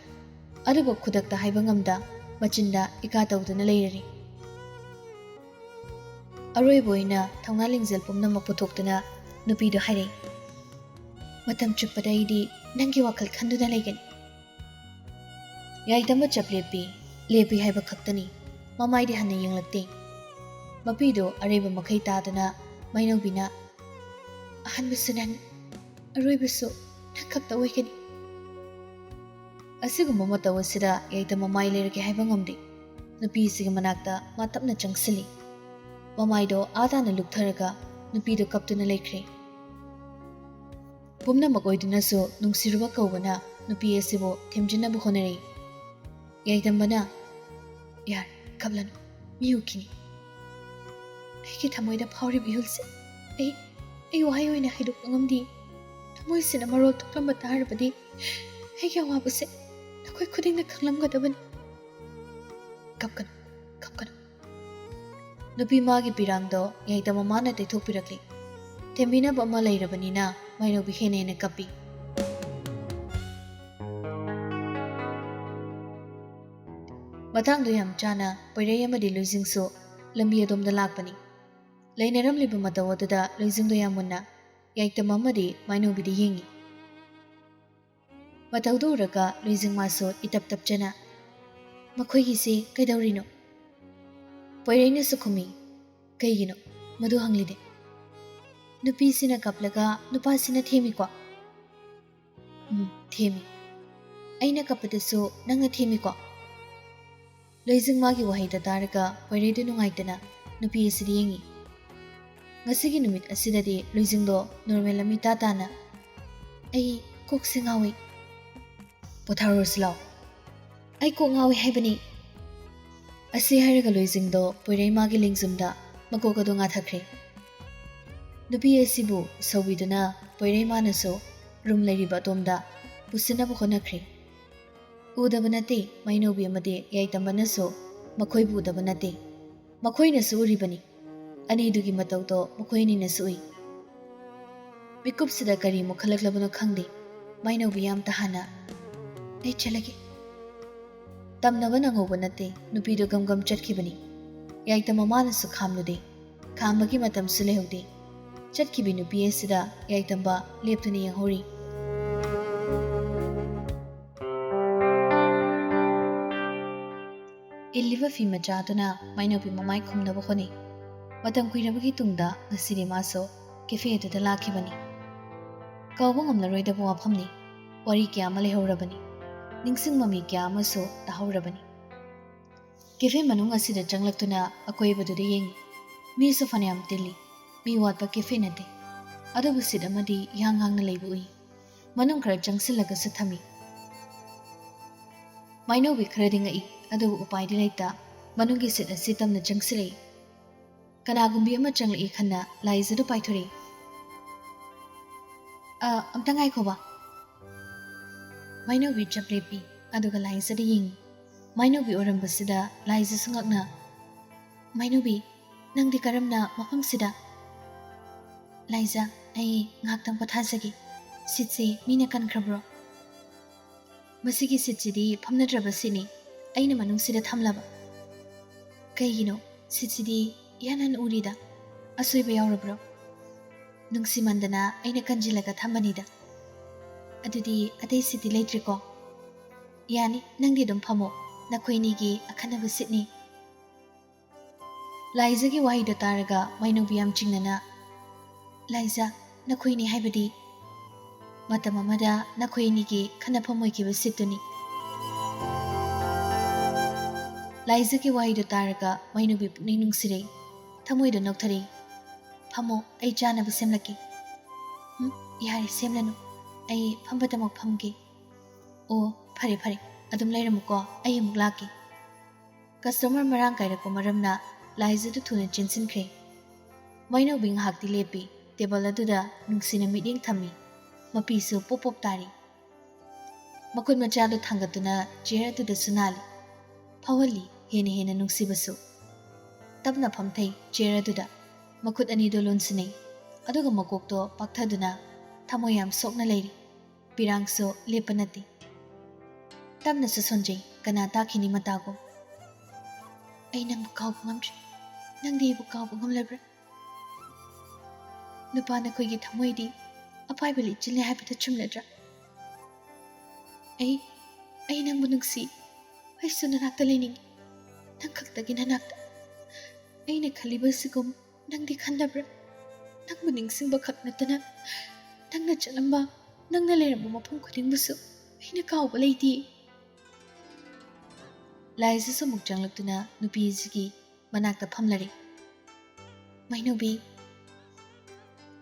ꯑꯗꯨꯕꯨ ꯈꯨꯗꯛꯇ ꯍꯥꯏꯕ ꯉꯝꯗ ꯃꯆꯤꯟꯗ ꯏꯀꯥ ꯇꯧꯗꯨꯅ ꯂꯩꯔꯔꯤ꯫ ꯑꯔꯣꯏꯕ ꯑꯣꯏꯅ ꯊꯧꯅꯥ ꯂꯤꯡꯖꯦꯜ ꯄꯨꯝꯅꯃꯛ ꯄꯨꯊꯣꯛꯇꯨꯅ ꯅꯨꯄꯤꯗꯨ ꯍꯥꯏꯔꯛꯏ, "ꯃꯇꯝ ꯆꯨꯞꯄꯗ ꯑꯩꯗꯤ ꯅꯪꯒꯤ ꯋꯥꯈꯜ ꯈꯟꯗꯨꯅ ꯂꯩꯒꯅꯤ꯫" ꯌꯥꯏꯗꯃ ꯆꯞ ꯂꯦꯞꯄꯤ꯫ ꯂꯦꯞꯄꯤ ꯍꯥꯏꯕ ꯈꯛꯇꯅꯤ꯫ ꯃꯃꯥꯏꯗꯤ ꯍꯟꯅ ꯌꯦꯡꯂꯛꯇꯦ꯫ ꯃꯄꯤꯗꯨ ꯑꯔꯩꯕ ꯃꯈꯩ ꯇꯥꯗꯨꯅ ꯃꯥꯏꯅꯧꯕꯤꯅ, "ꯑꯍꯥꯟꯕꯁꯨ ꯅꯪ, ꯑꯔꯣꯏꯕꯁꯨ ꯅꯪ ꯈꯛꯇ ꯑꯣꯏꯒꯅꯤ꯫" ꯑꯁꯤꯒꯨꯝꯕ ꯃꯇꯧ ꯑꯁꯤꯗ ꯌꯥꯏꯗꯃ ꯃꯥꯏ ꯂꯩꯔꯒꯦ ꯍꯥꯏꯕ ꯉꯝꯗꯦ꯫ ꯅꯨꯄꯤꯁꯤꯒꯤ ꯃꯅꯥꯛꯇ ꯃꯥ ꯇꯞꯅ ꯆꯪꯁꯤꯜꯂꯤ꯫ ꯃꯃꯥꯏꯗꯣ ꯑꯥ ꯇꯥꯅ ꯂꯨꯞꯊꯔꯒ ꯅꯨꯄꯤꯗꯨ ꯀꯞꯇꯨꯅ ꯂꯩꯈ꯭ꯔꯦ꯫ ꯄꯨꯝꯅꯃꯛ ꯑꯣꯏꯗꯨꯅꯁꯨ ꯅꯨꯡꯁꯤꯔꯨꯕ ꯀꯧꯕꯅ ꯅꯨꯄꯤ ꯑꯁꯤꯕꯨ ꯊꯦꯝꯖꯤꯟꯅꯕ ꯍꯣꯠꯅꯔꯛꯏ꯫ ꯌꯥꯏꯇꯝꯕꯅ, "ꯌꯥꯔꯦ, ꯀꯞꯂꯅꯨ, ꯃꯤ ꯎꯈꯤꯅꯤ꯫ ꯑꯩꯒꯤ ꯊꯃꯣꯏꯗ ꯐꯥꯎꯔꯤꯕ ꯏꯍꯨꯜꯁꯦ ꯑꯩ, ꯑꯩ ꯋꯥꯍꯩ ꯑꯣꯏꯅ ꯍꯥꯏꯗꯣꯛꯄ ꯉꯝꯗꯦ꯫ ꯊꯃꯣꯏꯁꯤꯅ ꯃꯔꯣꯜ ꯊꯣꯛꯂꯝꯕ ꯇꯥꯔꯕꯗꯤ ꯑꯩꯒꯤ ꯑꯋꯥꯕꯁꯦ ꯅꯈꯣꯏ ꯈꯨꯗꯤꯡꯅ ꯈꯪꯂꯝꯒꯗꯕꯅꯤ꯫ ꯀꯞꯀꯅꯨ, ꯀꯞꯀꯅꯨ꯫" ꯅꯨꯄꯤ ꯃꯥꯒꯤ ꯄꯤꯔꯥꯡꯗꯣ ꯌꯥꯏꯇꯝꯕ ꯃꯃꯥꯅ ꯇꯩꯊꯣꯛꯄꯤꯔꯛꯂꯤ꯫ ꯊꯦꯝꯕꯤꯅꯕ ꯑꯃ ꯂꯩꯔꯕꯅꯤꯅ ꯃꯥꯏꯅꯧꯕꯤ ꯍꯦꯟꯅ ꯍꯦꯟꯅ ꯀꯞꯄꯤ꯫ ꯃꯇꯥꯡꯗꯨ ꯌꯥꯝ ꯆꯥꯅ ꯄꯣꯏꯔꯩ ꯑꯃꯗꯤ ꯂꯨꯏꯖꯤꯡꯁꯨ ꯂꯝꯕꯤ ꯑꯗꯣꯝꯗ ꯂꯥꯛꯄꯅꯤ꯫ ꯂꯩꯅꯔꯝꯂꯤꯕ ꯃꯇꯧ ꯑꯗꯨꯗ ꯂꯨꯏꯖꯤꯡꯗꯣ ꯌꯥꯝ ꯃꯨꯟꯅ ꯌꯥꯏꯇꯝꯕ ꯑꯃꯗꯤ ꯃꯥꯏꯅꯧꯕꯤꯗ ꯌꯦꯡꯉꯤ꯫ ꯃꯇꯧꯗꯨ ꯎꯔꯒ ꯂꯨꯏꯖꯤꯡ ꯃꯥꯁꯨ ꯏꯇꯞ ꯇꯞꯆꯅ, "ꯃꯈꯣꯏꯒꯤꯁꯤ ꯀꯩꯗꯧꯔꯤꯅꯣ?" ꯄꯣꯏꯔꯩꯅꯁꯨ ꯈꯨꯝꯃꯤ, "ꯀꯩꯒꯤꯅꯣ? ꯃꯗꯨ ꯍꯪꯂꯤꯗꯦ?" "ꯅꯨꯄꯤꯁꯤꯅ ꯀꯞꯂꯒ ꯅꯨꯄꯥꯁꯤꯅ ꯊꯦꯝꯃꯤꯀꯣ?" "ꯎꯝ, ꯊꯦꯝꯃꯤ꯫ ꯑꯩꯅ ꯀꯞꯄꯗꯁꯨ ꯅꯪꯅ ꯊꯦꯝꯃꯤꯀꯣ?" ꯂꯨꯏꯖꯤꯡ ꯃꯥꯒꯤ ꯋꯥꯍꯩꯗ ꯇꯥꯔꯒ ꯄꯣꯏꯔꯩꯗꯨ ꯅꯨꯡꯉꯥꯏꯇꯅ ꯅꯨꯄꯤ ꯑꯁꯤꯗ ꯌꯦꯡꯉꯤ꯫ ꯉꯁꯤꯒꯤ ꯅꯨꯃꯤꯠ ꯑꯁꯤꯗꯗꯤ ꯂꯨꯏꯖꯤꯡꯗꯣ ꯅꯣꯔꯃꯦꯜ ꯑꯃ ꯏꯇꯥ ꯇꯥꯅ, "ꯑꯩ ꯀꯣꯛꯁꯦ ꯉꯥꯎꯏ꯫" "ꯄꯣꯊꯥꯔꯨꯔꯁꯤ ꯂꯥꯎ꯫" "ꯑꯩ ꯀꯣꯛ ꯉꯥꯎꯏ ꯍꯥꯏꯕꯅꯤ꯫" ꯑꯁꯤ ꯍꯥꯏꯔꯒ ꯂꯨꯏꯖꯤꯡꯗꯣ ꯄꯣꯏꯔꯩ ꯃꯥꯒꯤ ꯂꯦꯡꯖꯨꯝꯗ ꯃꯀꯣꯛ ꯑꯗꯨ ꯉꯥꯊꯈ꯭ꯔꯦ꯫ ꯅꯨꯄꯤ ꯑꯁꯤꯕꯨ ꯁꯧꯕꯤꯗꯨꯅ ꯄꯣꯏꯔꯩ ꯃꯥꯅꯁꯨ ꯔꯨꯝ ꯂꯩꯔꯤꯕ ꯑꯗꯣꯝꯗ ꯄꯨꯁꯤꯟꯅꯕ ꯍꯣꯠꯅꯈ꯭ꯔꯦ꯫ ꯎꯗꯕ ꯅꯠꯇꯦ, ꯃꯩꯅꯧꯕꯤ ꯑꯃꯗꯤ ꯌꯥꯏꯇꯝꯕꯅꯁꯨ ꯃꯈꯣꯏꯕꯨ ꯎꯗꯕ ꯅꯠꯇꯦ꯫ ꯃꯈꯣꯏꯅꯁꯨ ꯎꯔꯤꯕꯅꯤ꯫ ꯑꯅꯤꯗꯨꯒꯤ ꯃꯇꯧꯗꯣ ꯃꯈꯣꯏ ꯑꯅꯤꯅꯁꯨ ꯎꯏ꯫ ꯃꯤꯀꯨꯞꯁꯤꯗ ꯀꯔꯤ ꯑꯃꯨꯛ ꯈꯜꯂꯛꯂꯕꯅꯣ ꯈꯪꯗꯦ꯫ ꯃꯩꯅꯧꯕꯤ ꯌꯥꯝ ꯇꯍꯥꯅ, "ꯑꯩ ꯆꯠꯂꯒꯦ꯫" ꯇꯝꯅꯕ ꯅꯪꯍꯧꯕ ꯅꯠꯇꯦ, ꯅꯨꯄꯤꯗꯨ ꯒꯝ ꯒꯝ ꯆꯠꯈꯤꯕꯅꯤ꯫ ꯌꯥꯏꯇꯝꯕ ꯃꯃꯥꯅꯁꯨ ꯈꯥꯝꯂꯨꯗꯦ꯫ ꯈꯥꯝꯕꯒꯤ ꯃꯇꯝꯁꯨ ꯂꯩꯍꯧꯗꯦ꯫ ꯆꯠꯈꯤꯕꯤ ꯅꯨꯄꯤ ꯑꯁꯤꯗ ꯌꯥꯏꯇꯝꯕ ꯂꯦꯞꯇꯨꯅ ꯌꯦꯡꯍꯧꯔꯤ꯫ ꯏꯜꯂꯤꯕ ꯐꯤ ꯃꯆꯥ ꯑꯗꯨꯅ ꯃꯥꯏꯅꯧꯕꯤ ꯃꯃꯥꯏ ꯈꯨꯝꯅꯕ ꯍꯣꯠꯅꯩ꯫ ꯃꯇꯝ ꯀꯨꯏꯔꯕꯒꯤ ꯇꯨꯡꯗ ꯉꯁꯤꯗꯤ ꯃꯥꯁꯨ ꯀꯦꯐꯦ ꯑꯗꯨꯗ ꯂꯥꯛꯈꯤꯕꯅꯤ꯫ ꯀꯥꯎꯕ ꯉꯝꯂꯔꯣꯏꯗꯕ ꯋꯥꯐꯝꯅꯤ꯫ ꯋꯥꯔꯤ ꯀꯌꯥ ꯑꯃ ꯂꯩꯍꯧꯔꯕꯅꯤ꯫ ꯅꯤꯡꯁꯤꯡ ꯃꯃꯤ ꯀꯌꯥ ꯑꯃꯁꯨ ꯇꯥꯍꯧꯔꯕꯅꯤ꯫ ꯀꯦꯐꯦ ꯃꯅꯨꯡ ꯑꯁꯤꯗ ꯆꯪꯂꯛꯇꯨꯅ ꯑꯀꯣꯏꯕꯗꯨꯗ ꯌꯦꯡꯉꯤ꯫ ꯃꯤꯁꯨ ꯐꯅꯌꯥꯝ ꯇꯤꯜꯂꯤ꯫ ꯃꯤ ꯋꯥꯠꯄ ꯀꯦꯐꯦ ꯅꯠꯇꯦ, ꯑꯗꯨꯕꯨ ꯁꯤꯠ ꯑꯃꯗꯤ ꯏꯍꯥꯡ ꯍꯥꯡꯅ ꯂꯩꯕ ꯎꯏ꯫ ꯃꯅꯨꯡ ꯈꯔ ꯆꯪꯁꯤꯜꯂꯒꯁꯨ ꯊꯝꯃꯤ꯫ ꯃꯥꯏꯅꯧꯕꯤ ꯈꯔꯗꯤ ꯉꯛꯏ, ꯑꯗꯨꯕꯨ ꯎꯄꯥꯏꯗꯤ ꯂꯩꯇ ꯃꯅꯨꯡꯒꯤ ꯁꯤꯠ ꯑꯁꯤ ꯇꯞꯅ ꯆꯪꯁꯤꯜꯂꯛꯏ꯫ ꯀꯅꯥꯒꯨꯝꯕꯤ ꯑꯃ ꯆꯪꯂꯛꯏ ꯈꯟꯅ ꯂꯥꯏꯖꯗꯨ ꯄꯥꯏꯊꯣꯔꯛꯏ꯫ "ꯑ, ꯑꯝꯇ ꯉꯥꯏꯈꯣꯕ꯫" ꯃꯥꯏꯅꯧꯕꯤ ꯆꯞ ꯂꯦꯞꯄꯤ, ꯑꯗꯨꯒ ꯂꯥꯏꯖꯗ ꯌꯦꯡꯉꯤ꯫ ꯃꯥꯏꯅꯧꯕꯤ ꯑꯣꯏꯔꯝꯕꯁꯤꯗ ꯂꯥꯏꯖꯁꯨ ꯉꯛꯅ, "ꯃꯥꯏꯅꯧꯕꯤ, ꯅꯪꯗꯤ ꯀꯔꯝꯅ ꯃꯐꯝꯁꯤꯗ?" "ꯂꯥꯏꯖ, ꯑꯩ ꯉꯥꯏꯍꯥꯛꯇꯪ ꯄꯣꯊꯥꯖꯒꯦ꯫ ꯁꯤꯠꯁꯦ ꯃꯤꯅ ꯀꯟꯈ꯭ꯔꯕ꯭ꯔꯣ?" "ꯃꯁꯤꯒꯤ ꯁꯤꯠꯁꯤꯗꯤ ꯐꯝꯅꯗ꯭ꯔꯕ ꯁꯤꯠꯅꯤ, ꯑꯩꯅ ꯃꯅꯨꯡꯁꯤꯗ ꯊꯝꯂꯕ꯫" "ꯀꯩꯒꯤꯅꯣ? ꯁꯤꯠꯁꯤꯗꯤ ꯏꯍꯟ ꯍꯟ ꯎꯔꯤꯗ꯫ ꯑꯁꯣꯏꯕ ꯌꯥꯎꯔꯕ꯭ꯔꯣ?" "ꯅꯨꯡꯁꯤꯃꯟꯗꯅ ꯑꯩꯅ ꯀꯟꯁꯤꯜꯂꯒ ꯊꯝꯕꯅꯤꯗ꯫" "ꯑꯗꯨꯗꯤ ꯑꯇꯩ ꯁꯤꯠꯇꯤ ꯂꯩꯇ꯭ꯔꯦꯀꯣ?" "ꯌꯥꯅꯤ, ꯅꯪꯗꯤ ꯑꯗꯨꯝ ꯐꯝꯃꯣ, ꯅꯈꯣꯏꯅꯤꯒꯤ ꯑꯈꯟꯅꯕ ꯁꯤꯠꯅꯤ꯫" ꯂꯥꯏꯖꯒꯤ ꯋꯥꯍꯩꯗꯣ ꯇꯥꯔꯒ ꯃꯥꯏꯅꯧꯕꯤ ꯌꯥꯝ ꯆꯤꯡꯅꯅ, "ꯂꯥꯏꯖ, ꯅꯈꯣꯏꯅꯤ ꯍꯥꯏꯕꯗꯤ?" "ꯃꯇꯝ ꯑꯃꯗ ꯅꯈꯣꯏ ꯑꯅꯤꯒꯤ ꯈꯟꯅꯐꯝ ꯑꯣꯏꯈꯤꯕ ꯁꯤꯠꯇꯨꯅꯤ꯫" ꯂꯥꯏꯖꯒꯤ ꯋꯥꯍꯩꯗꯨ ꯇꯥꯔꯒ ꯃꯥꯏꯅꯧꯕꯤ ꯄꯨꯛꯅꯤꯡ ꯅꯨꯡꯁꯤꯔꯛꯏ, ꯊꯃꯣꯏꯗ ꯅꯣꯛꯊꯔꯛꯏ꯫ "ꯐꯝꯃꯣ, ꯑꯩ ꯆꯥꯅꯕ ꯁꯦꯝꯂꯛꯀꯦ꯫" "ꯎꯝ, ꯌꯥꯔꯦ, ꯁꯦꯝꯂꯅꯨ꯫ ꯑꯩ ꯐꯝꯕꯗꯃꯛ ꯐꯝꯒꯦ꯫" "ꯑꯣ, ꯐꯔꯦ, ꯐꯔꯦ, ꯑꯗꯨꯝ ꯂꯩꯔꯝꯃꯨꯀꯣ, ꯑꯩ ꯑꯃꯨꯛ ꯂꯥꯛꯀꯦ꯫" ꯀꯁꯇꯃꯔ ꯃꯔꯥꯡ ꯀꯥꯏꯔꯛꯄ ꯃꯔꯝꯅ ꯂꯥꯏꯖꯗꯨ ꯊꯨꯅ ꯆꯦꯟꯁꯤꯟꯈ꯭ꯔꯦ꯫ ꯃꯥꯏꯅꯧꯕꯤ ꯉꯥꯏꯍꯥꯛꯇꯤ ꯂꯦꯞꯄꯤ, ꯇꯦꯕꯜ ꯑꯗꯨꯗ ꯅꯨꯡꯁꯤꯅ ꯃꯤꯠꯌꯦꯡ ꯊꯝꯃꯤ, ꯃꯄꯤꯁꯨ ꯄꯣꯞ ꯄꯣꯞ ꯇꯥꯔꯤ꯫ ꯃꯈꯨꯠ ꯃꯆꯥꯗꯨ ꯊꯥꯡꯒꯠꯇꯨꯅ ꯆꯤꯌꯔ ꯑꯗꯨꯗꯁꯨ ꯅꯥꯜꯂꯤ꯫ ꯐꯥꯎꯍꯜꯂꯤ ꯍꯦꯟꯅ ꯍꯦꯟꯅ ꯅꯨꯡꯁꯤꯕꯁꯨ꯫ ꯇꯞꯅ ꯐꯝꯊꯩ ꯆꯤꯌꯔ ꯑꯗꯨꯗ, ꯃꯈꯨꯠ ꯑꯅꯤꯗꯨ ꯂꯣꯟꯁꯤꯟꯅꯩ, ꯑꯗꯨꯒ ꯃꯀꯣꯛꯇꯣ ꯄꯥꯛꯊꯗꯨꯅ ꯊꯃꯣꯏ ꯌꯥꯝ ꯁꯣꯛꯅ ꯂꯩꯔꯤ꯫ ꯄꯤꯔꯥꯡꯁꯨ ꯂꯦꯞꯄ ꯅꯠꯇꯦ꯫ ꯇꯞꯅꯁꯨ ꯁꯣꯟꯖꯩ, ꯀꯅꯥ ꯇꯥꯈꯤꯅꯤ ꯃꯇꯥꯒꯨꯝ꯫ "ꯑꯩ ꯅꯪꯕꯨ ꯀꯥꯎꯕ ꯉꯝꯗ꯭ꯔꯤ꯫ ꯅꯪꯗꯤ ꯑꯩꯕꯨ ꯀꯥꯎꯕ ꯉꯝꯂꯕ꯭ꯔꯥ? ꯅꯨꯄꯥ ꯅꯈꯣꯏꯒꯤ ꯊꯃꯣꯏꯗꯤ ꯑꯄꯥꯏꯕ ꯂꯤꯆꯤꯜꯅꯤ ꯍꯥꯏꯕꯗꯨ ꯆꯨꯝꯂꯗ꯭ꯔꯥ? ꯑꯩ, ꯑꯩ ꯅꯪꯕꯨ ꯅꯨꯡꯁꯤ꯫ ꯑꯩꯁꯨ ꯅꯅꯥꯛꯇ ꯂꯩꯅꯤꯡꯏ, ꯅꯪ ꯈꯛꯇꯒꯤ ꯅꯅꯥꯛꯇ꯫ ꯑꯩꯅ ꯈꯜꯂꯤꯕꯁꯤꯒꯨꯝ ꯅꯪꯗꯤ ꯈꯟꯗꯕ꯭ꯔꯥ? ꯅꯪꯕꯨ ꯅꯤꯡꯁꯤꯡꯕ ꯈꯛ ꯅꯠꯇꯅ ꯅꯪꯅ ꯆꯠꯂꯝꯕ, ꯅꯪꯅ ꯂꯩꯔꯝꯕ ꯃꯐꯝ ꯈꯨꯗꯤꯡꯕꯨꯁꯨ ꯑꯩꯅ ꯀꯥꯎꯕ ꯂꯩꯇꯦ꯫" ꯂꯥꯏꯖꯁꯨ ꯑꯃꯨꯛ ꯆꯪꯂꯛꯇꯨꯅ ꯅꯨꯄꯤꯁꯤꯒꯤ ꯃꯅꯥꯛꯇ ꯐꯝꯂꯔꯦ꯫ "ꯃꯩꯅꯧꯕꯤ,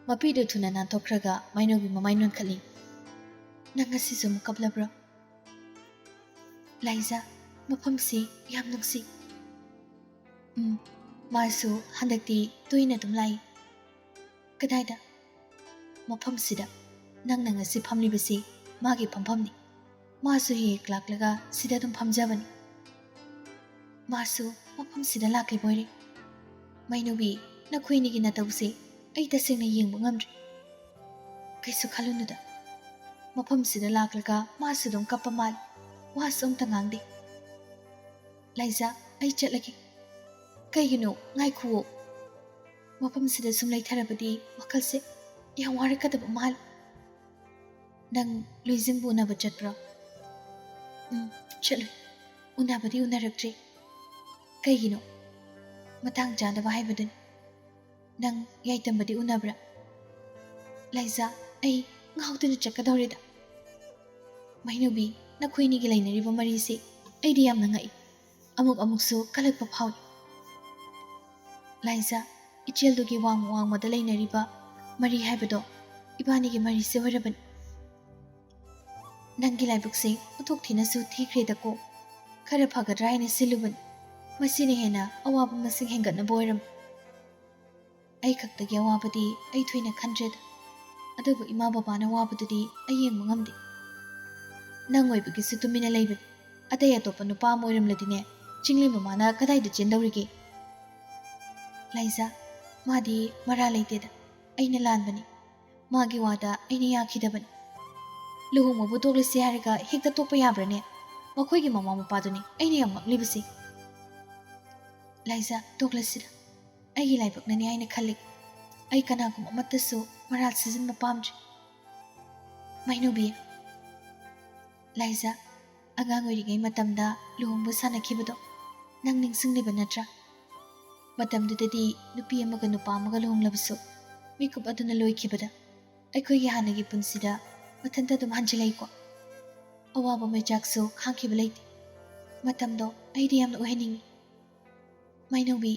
ꯃꯄꯤꯗꯨ ꯊꯨꯅ ꯅꯥꯟꯊꯣꯛꯈ꯭ꯔꯒ ꯃꯥꯏꯅꯧꯕꯤ ꯃꯃꯥꯏ ꯅꯣꯟꯈꯠꯂꯤ꯫ "ꯅꯪ ꯉꯁꯤꯁꯨ ꯑꯃꯨꯛ ꯀꯞꯂꯕ꯭ꯔꯣ?" "ꯂꯥꯏꯖꯥ, ꯃꯐꯝꯁꯤ ꯌꯥꯝ ꯅꯨꯡꯁꯤ꯫ ꯎꯝ, ꯃꯥꯁꯨ ꯍꯟꯗꯛꯇꯤ ꯇꯣꯏꯅ ꯑꯗꯨꯝ ꯂꯥꯛꯏ꯫ ꯀꯗꯥꯏꯗ?" "ꯃꯐꯝꯁꯤꯗ꯫ ꯅꯪꯅ ꯉꯁꯤ ꯐꯝꯂꯤꯕꯁꯤ ꯃꯥꯒꯤ ꯐꯝꯐꯝꯅꯤ꯫ ꯃꯥꯁꯨ ꯍꯦꯛ ꯍꯦꯛ ꯂꯥꯛꯂꯒ ꯁꯤꯗ ꯑꯗꯨꯝ ꯐꯝꯖꯕꯅꯤ꯫ ꯃꯥꯁꯨ ꯃꯐꯝꯁꯤꯗ ꯂꯥꯛꯂꯤꯕ ꯑꯣꯏꯔꯦ꯫ ꯃꯩꯅꯨꯕꯤ, ꯅꯈꯣꯏꯅꯤꯒꯤ ꯅꯇꯧꯁꯦ ꯑꯩ ꯇꯁꯦꯡꯅ ꯌꯦꯡꯕ ꯉꯝꯗ꯭ꯔꯦ꯫ ꯀꯩꯁꯨ ꯈꯜꯂꯨꯅꯨꯗ꯫ ꯃꯐꯝꯁꯤꯗ ꯂꯥꯛꯂꯒ ꯃꯥꯁꯨ ꯑꯗꯨꯝ ꯀꯞꯄ ꯃꯥꯜꯂꯤ꯫ ꯋꯥꯁꯨ ꯑꯝꯇ ꯉꯥꯡꯗꯦ꯫ ꯂꯥꯏꯖꯥ, ꯑꯩ ꯆꯠꯂꯒꯦ꯫" "ꯀꯩꯒꯤꯅꯣ? ꯉꯥꯏꯈꯨꯑꯣ꯫ ꯃꯐꯝꯁꯤꯗ ꯁꯨꯝ ꯂꯩꯊꯔꯕꯗꯤ ꯋꯥꯈꯜꯁꯦ ꯌꯥꯝ ꯋꯥꯔꯛꯀꯗꯕ ꯃꯥꯜꯂꯤ꯫ ꯅꯪ ꯂꯨꯏꯖꯤꯡꯕꯨ ꯎꯅꯕ ꯆꯠꯄ꯭ꯔꯣ?" "ꯎꯝ, ꯆꯠꯂꯨꯏ꯫ ꯎꯅꯕꯗꯤ ꯎꯅꯔꯛꯇ꯭ꯔꯤ꯫" "ꯀꯩꯒꯤꯅꯣ?" "ꯃꯇꯥꯡ ꯆꯥꯗꯕ ꯍꯥꯏꯕꯗꯨꯅꯤ꯫ ꯅꯪ ꯌꯥꯏꯇꯝꯕꯗꯤ ꯎꯅꯕ꯭ꯔꯥ?" "ꯂꯥꯏꯖꯥ, ꯑꯩ ꯉꯥꯎꯗꯨꯅ ꯆꯠꯀꯗꯧꯔꯦꯗ꯫" "ꯃꯩꯅꯨꯕꯤ, ꯅꯈꯣꯏꯅꯤꯒꯤ ꯂꯩꯅꯔꯤꯕ ꯃꯔꯤꯁꯤ ꯑꯩꯗꯤ ꯌꯥꯝꯅ ꯉꯛꯏ꯫ ꯑꯃꯨꯛ ꯑꯃꯨꯛꯁꯨ ꯀꯜꯂꯛꯄ ꯐꯥꯎꯏ꯫" "ꯂꯥꯏꯖꯥ, ꯏꯆꯦꯜꯗꯨꯒꯤ ꯋꯥꯡꯃ ꯋꯥꯡꯃꯗ ꯂꯩꯅꯔꯤꯕ ꯃꯔꯤ ꯍꯥꯏꯕꯗꯣ ꯏꯕꯥꯅꯤꯒꯤ ꯃꯔꯤꯁꯦ ꯑꯣꯏꯔꯕꯅꯤ꯫ ꯅꯪꯒꯤ ꯂꯥꯏꯕꯛꯁꯦ ꯑꯣꯟꯊꯣꯛ ꯊꯤꯅꯁꯨ ꯊꯤꯈ꯭ꯔꯦꯗꯀꯣ꯫ ꯈꯔ ꯐꯒꯗ꯭ꯔꯥ ꯍꯥꯏꯅ ꯁꯤꯜꯂꯨꯕꯅꯤ꯫ ꯃꯁꯤꯅ ꯍꯦꯟꯅ ꯑꯋꯥꯕ ꯃꯁꯤꯡ ꯍꯦꯟꯒꯠꯅꯕ ꯑꯣꯏꯔꯝꯃꯤ꯫ ꯑꯩ ꯈꯛꯇꯒꯤ ꯑꯋꯥꯕꯗꯤ ꯑꯩ ꯊꯣꯏꯅ ꯈꯟꯗ꯭ꯔꯦꯗ꯫ ꯑꯗꯨꯕꯨ ꯏꯃꯥ ꯕꯕꯥꯅ ꯋꯥꯕꯗꯨꯗꯤ ꯑꯩ ꯌꯦꯡꯕ ꯉꯝꯗꯦ꯫ ꯅꯪ ꯑꯣꯏꯕꯒꯤꯁꯨ ꯇꯨꯃꯤꯟꯅ ꯂꯩꯕꯅꯤ꯫ ꯑꯇꯩ ꯑꯇꯣꯞꯄ ꯅꯨꯄꯥ ꯑꯃ ꯑꯣꯏꯔꯝꯂꯗꯤꯅꯦ, ꯆꯤꯡꯂꯦꯝ ꯃꯃꯥꯅ ꯀꯗꯥꯏꯗ ꯆꯦꯟꯗꯧꯔꯤꯒꯦ?" "ꯂꯥꯏꯖꯥ, ꯃꯥꯗꯤ ꯃꯔꯥ ꯂꯩꯇꯦꯗ꯫ ꯑꯩꯅ ꯂꯥꯟꯕꯅꯤ꯫ ꯃꯥꯒꯤ ꯋꯥꯗ ꯑꯩꯅ ꯌꯥꯈꯤꯗꯕꯅꯤ꯫ ꯂꯨꯍꯣꯡꯕꯕꯨ ꯇꯣꯛꯂꯁꯤ ꯍꯥꯏꯔꯒ ꯍꯦꯛꯇ ꯇꯣꯛꯄ ꯌꯥꯕ꯭ꯔꯥꯅꯦ? ꯃꯈꯣꯏꯒꯤ ꯃꯃꯥ ꯃꯄꯥꯗꯨꯅꯤ ꯑꯩꯅ ꯌꯥꯝ ꯉꯛꯂꯤꯕꯁꯤ꯫" "ꯂꯥꯏꯖꯥ, ꯇꯣꯛꯂꯁꯤꯗ꯫ ꯑꯩꯒꯤ ꯂꯥꯏꯕꯛꯅꯅꯤ ꯍꯥꯏꯅ ꯈꯜꯂꯤ꯫ ꯑꯩ ꯀꯅꯥꯒꯨꯝꯕ ꯑꯃꯠꯇꯁꯨ ꯃꯔꯥꯜ ꯁꯤꯖꯤꯟꯕ ꯄꯥꯝꯗ꯭ꯔꯦ꯫" "ꯃꯩꯅꯨꯕꯤ꯫" "ꯂꯥꯏꯖꯥ, ꯑꯉꯥꯡ ꯑꯣꯏꯔꯤꯉꯩ ꯃꯇꯝꯗ ꯂꯨꯍꯣꯡꯕ ꯁꯥꯟꯅꯈꯤꯕꯗꯣ ꯅꯪ ꯅꯤꯡꯁꯤꯡꯂꯤꯕ ꯅꯠꯇ꯭ꯔꯥ? ꯃꯇꯝꯗꯨꯗꯗꯤ ꯅꯨꯄꯤ ꯑꯃꯒ ꯅꯨꯄꯥ ꯑꯃꯒ ꯂꯨꯍꯣꯡꯂꯕꯁꯨ ꯃꯤꯀꯨꯞ ꯑꯗꯨꯅ ꯂꯣꯏꯈꯤꯕꯗ ꯑꯩꯈꯣꯏꯒꯤ ꯍꯥꯟꯅꯒꯤ ꯄꯨꯟꯁꯤꯗ ꯃꯊꯟꯇ ꯑꯗꯨꯝ ꯍꯟꯖꯤꯜꯂꯛꯏꯀꯣ꯫ ꯑꯋꯥꯕ ꯃꯩꯆꯥꯛꯁꯨ ꯈꯥꯡꯈꯤꯕ ꯂꯩꯇꯦ꯫ ꯃꯇꯝꯗꯣ ꯑꯩꯗꯤ ꯌꯥꯝꯅ ꯑꯣꯏꯍꯟꯅꯤꯡꯉꯤ꯫ ꯃꯩꯅꯧꯕꯤ꯫"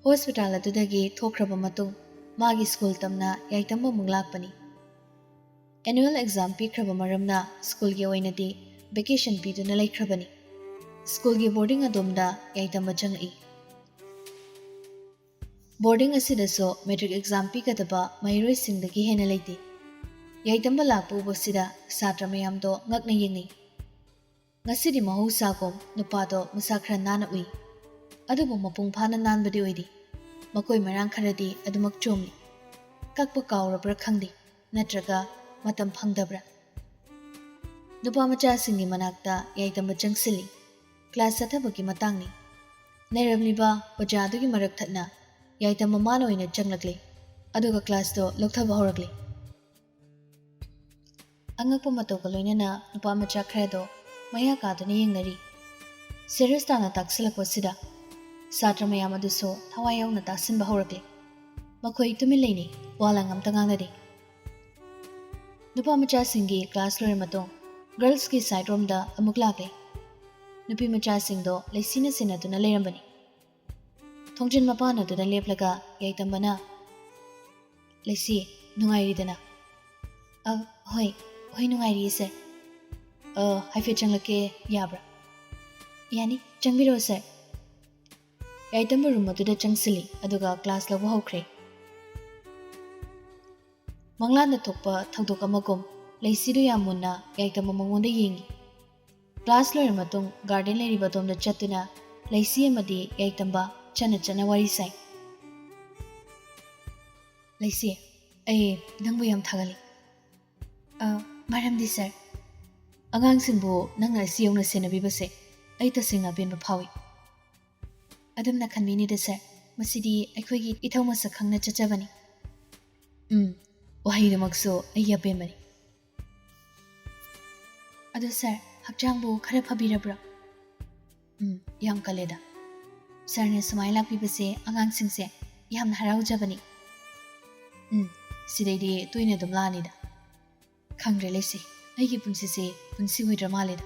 ꯍꯣꯁꯄꯤꯇꯥꯜ ꯑꯗꯨꯗꯒꯤ ꯊꯣꯛꯈ꯭ꯔꯕ ꯃꯇꯨꯡ ꯃꯥꯒꯤ ꯁ꯭ꯀꯨꯜ ꯇꯝꯅ ꯌꯥꯏꯇꯝꯕ ꯑꯃꯨꯛ ꯂꯥꯛꯄꯅꯤ꯫ ꯑꯦꯅꯨꯋꯦꯜ ꯑꯦꯛꯖꯥꯝ ꯄꯤꯈ꯭ꯔꯕ ꯃꯔꯝꯅ ꯁ꯭ꯀꯨꯜꯒꯤ ꯑꯣꯏꯅꯗꯤ ꯚꯦꯀꯦꯁꯟ ꯄꯤꯗꯨꯅ ꯂꯩꯈ꯭ꯔꯕꯅꯤ꯫ ꯁ꯭ꯀꯨꯜꯒꯤ ꯕꯣꯔꯗꯤꯡ ꯑꯗꯣꯝꯗ ꯌꯥꯏꯇꯝꯕ ꯆꯪꯂꯛꯏ꯫ ꯕꯣꯔꯗꯤꯡ ꯑꯁꯤꯗꯁꯨ ꯃꯦꯇ꯭ꯔꯤꯛ ꯑꯦꯛꯖꯥꯝ ꯄꯤꯒꯗꯕ ꯃꯍꯩꯔꯣꯏꯁꯤꯡꯗꯒꯤ ꯍꯦꯟꯅ ꯂꯩꯇꯦ꯫ ꯌꯥꯏꯇꯝꯕ ꯂꯥꯛꯄ ꯎꯕꯁꯤꯗ ꯁꯥꯇ꯭ꯔ ꯃꯌꯥꯝꯗꯣ ꯉꯛꯅ ꯌꯦꯡꯅꯩ꯫ ꯉꯁꯤꯗꯤ ꯃꯍꯧꯁꯥꯒꯨꯝ ꯅꯨꯄꯥꯗꯣ ꯃꯁꯥ ꯈꯔ ꯅꯥꯟꯅ ꯎꯏ꯫ ꯑꯗꯨꯕꯨ ꯃꯄꯨꯡ ꯐꯥꯅ ꯅꯥꯟꯕꯗꯤ ꯑꯣꯏꯗꯦ꯫ ꯃꯀꯣꯏ ꯃꯔꯥꯡ ꯈꯔꯗꯤ ꯑꯗꯨꯃꯛ ꯆꯣꯝꯃꯤ꯫ ꯀꯛꯄ ꯀꯥꯎꯔꯕ꯭ꯔꯥ ꯈꯪꯗꯦ, ꯅꯠꯇ꯭ꯔꯒ ꯃꯇꯝ ꯐꯪꯗꯕ꯭ꯔꯥ? ꯅꯨꯄꯥ ꯃꯆꯥꯁꯤꯡꯒꯤ ꯃꯅꯥꯛꯇ ꯌꯥꯏꯇꯝꯕ ꯆꯪꯁꯤꯜꯂꯤ꯫ ꯀ꯭ꯂꯥꯁ ꯆꯠꯊꯕꯒꯤ ꯃꯇꯥꯡꯅꯤ꯫ ꯂꯩꯔꯝꯂꯤꯕ ꯑꯣꯖꯥ ꯑꯗꯨꯒꯤ ꯃꯔꯛ ꯊꯠꯅ ꯌꯥꯏꯇꯝꯕ ꯃꯥꯅ ꯑꯣꯏꯅ ꯆꯪꯂꯛꯂꯦ, ꯑꯗꯨꯒ ꯀ꯭ꯂꯥꯁꯇꯣ ꯂꯧꯊꯕ ꯍꯧꯔꯛꯂꯦ꯫ ꯑꯉꯛꯄ ꯃꯇꯧꯒ ꯂꯣꯏꯅꯅ ꯅꯨꯄꯥ ꯃꯆꯥ ꯈꯔꯗꯣ ꯃꯌꯥ ꯀꯥꯗꯨꯅ ꯌꯦꯡꯅꯔꯤ꯫ ꯁꯦꯔꯤꯌꯁ ꯇꯥꯅ ꯇꯥꯛꯁꯤꯜꯂꯛꯄꯁꯤꯗ ꯁꯥꯇ꯭ꯔ ꯃꯌꯥꯝ ꯑꯗꯨꯁꯨ ꯊꯋꯥꯏ ꯌꯥꯎꯅ ꯇꯥꯁꯤꯟꯕ ꯍꯧꯔꯛꯂꯦ꯫ ꯃꯈꯣꯏ ꯇꯨꯃꯤꯟ ꯂꯩꯅꯩ, ꯋꯥ ꯂꯥꯡ ꯑꯝꯇ ꯉꯥꯡꯅꯗꯦ꯫ ꯅꯨꯄꯥ ꯃꯆꯥꯁꯤꯡꯒꯤ ꯀ꯭ꯂꯥꯁ ꯂꯣꯏꯔ ꯃꯇꯨꯡ ꯒꯔꯜꯁꯀꯤ ꯁꯥꯏꯠ ꯔꯣꯝꯗ ꯑꯃꯨꯛ ꯂꯥꯛꯂꯦ꯫ ꯅꯨꯄꯤ ꯃꯆꯥꯁꯤꯡꯗꯣ ꯂꯩꯁꯤꯅ ꯁꯦꯟꯅꯗꯨꯅ ꯂꯩꯔꯝꯕꯅꯤ꯫ ꯊꯣꯡꯖꯤꯟ ꯃꯄꯥꯟ ꯑꯗꯨꯗ ꯂꯦꯞꯂꯒ ꯌꯥꯏꯇꯝꯕꯅ, "ꯂꯩꯁꯤ, ꯅꯨꯡꯉꯥꯏꯔꯤꯗꯅ?" "ꯑ, ꯍꯣꯏ, ꯍꯣꯏ, ꯅꯨꯡꯉꯥꯏꯔꯤꯌꯦ, ꯁꯥꯔ꯫ ꯑ, ꯍꯥꯏꯐꯦꯠ ꯆꯪꯂꯛꯀꯦ, ꯌꯥꯕ꯭ꯔꯥ?" "ꯌꯥꯅꯤ, ꯆꯪꯕꯤꯔꯛꯑꯣ, ꯁꯥꯔ꯫" ꯌꯥꯏꯇꯝꯕ ꯔꯨꯝ ꯑꯗꯨꯗ ꯆꯪꯁꯤꯜꯂꯤ, ꯑꯗꯨꯒ ꯀ꯭ꯂꯥꯁ ꯂꯧꯕ ꯍꯧꯈ꯭ꯔꯦ꯫ ꯃꯪꯂꯥꯟꯗ ꯊꯣꯛꯄ ꯊꯧꯗꯣꯛ ꯑꯃꯒꯨꯝ ꯂꯩꯁꯤꯗꯨ ꯌꯥꯝ ꯃꯨꯟꯅ ꯌꯥꯏꯇꯝꯕ ꯃꯉꯣꯟꯗ ꯌꯦꯡꯉꯤ꯫ ꯀ꯭ꯂꯥꯁ ꯂꯣꯏꯔ ꯃꯇꯨꯡ ꯒꯥꯔꯗꯦꯟ ꯂꯩꯔꯤꯕ ꯑꯗꯣꯝꯗ ꯆꯠꯇꯨꯅ ꯂꯩꯁꯤ ꯑꯃꯗꯤ ꯌꯥꯏꯇꯝꯕ ꯆꯠꯅ ꯆꯠꯅ ꯋꯥꯔꯤ ꯁꯥꯏ꯫ "ꯂꯩꯁꯤ, ꯑꯩ ꯅꯪꯕꯨ ꯌꯥꯝ ꯊꯥꯒꯠꯂꯤ꯫" "ꯑ, ꯃꯔꯝꯗꯤ, ꯁꯥꯔ?" "ꯑꯉꯥꯡꯁꯤꯡꯕꯨ ꯅꯪꯅ ꯑꯁꯤ ꯌꯧꯅ ꯁꯦꯟꯅꯕꯤꯕꯁꯦ ꯑꯩ ꯇꯁꯦꯡꯅ ꯑꯄꯦꯟꯕ ꯐꯥꯎꯏ꯫" "ꯑꯗꯨꯝꯅ ꯈꯟꯕꯤꯅꯤꯗ, ꯁꯥꯔ꯫ ꯃꯁꯤꯗꯤ ꯑꯩꯈꯣꯏꯒꯤ ꯏꯊꯧ ꯃꯁꯛ ꯈꯪꯅ ꯆꯠꯆꯕꯅꯤ꯫" "ꯎꯝ, ꯋꯥꯍꯩꯗꯨꯃꯛꯁꯨ ꯑꯩꯒꯤ ꯑꯄꯦꯟꯕꯅꯤ꯫" "ꯑꯗꯨ, ꯁꯥꯔ, ꯍꯛꯆꯥꯡꯕꯨ ꯈꯔ ꯐꯕꯤꯔꯕ꯭ꯔꯥ?" "ꯎꯝ, ꯌꯥꯝ ꯀꯜꯂꯦꯗ꯫ ꯁꯥꯔꯅ ꯁꯨꯃꯥꯏꯅ ꯂꯥꯛꯄꯤꯕꯁꯦ ꯑꯉꯥꯡꯁꯤꯡꯁꯦ ꯌꯥꯝꯅ ꯍꯔꯥꯎꯖꯕꯅꯤ꯫" "ꯎꯝ, ꯁꯤꯗꯩꯗꯤ ꯇꯣꯏꯅ ꯑꯗꯨꯝ ꯂꯥꯛꯑꯅꯤꯗ꯫" "ꯈꯪꯗ꯭ꯔꯦ, ꯂꯩꯁꯤ, ꯑꯩꯒꯤ ꯄꯨꯟꯁꯤꯁꯦ ꯄꯨꯟꯁꯤ ꯑꯣꯏꯗ꯭ꯔ ꯃꯥꯜꯂꯦꯗ꯫"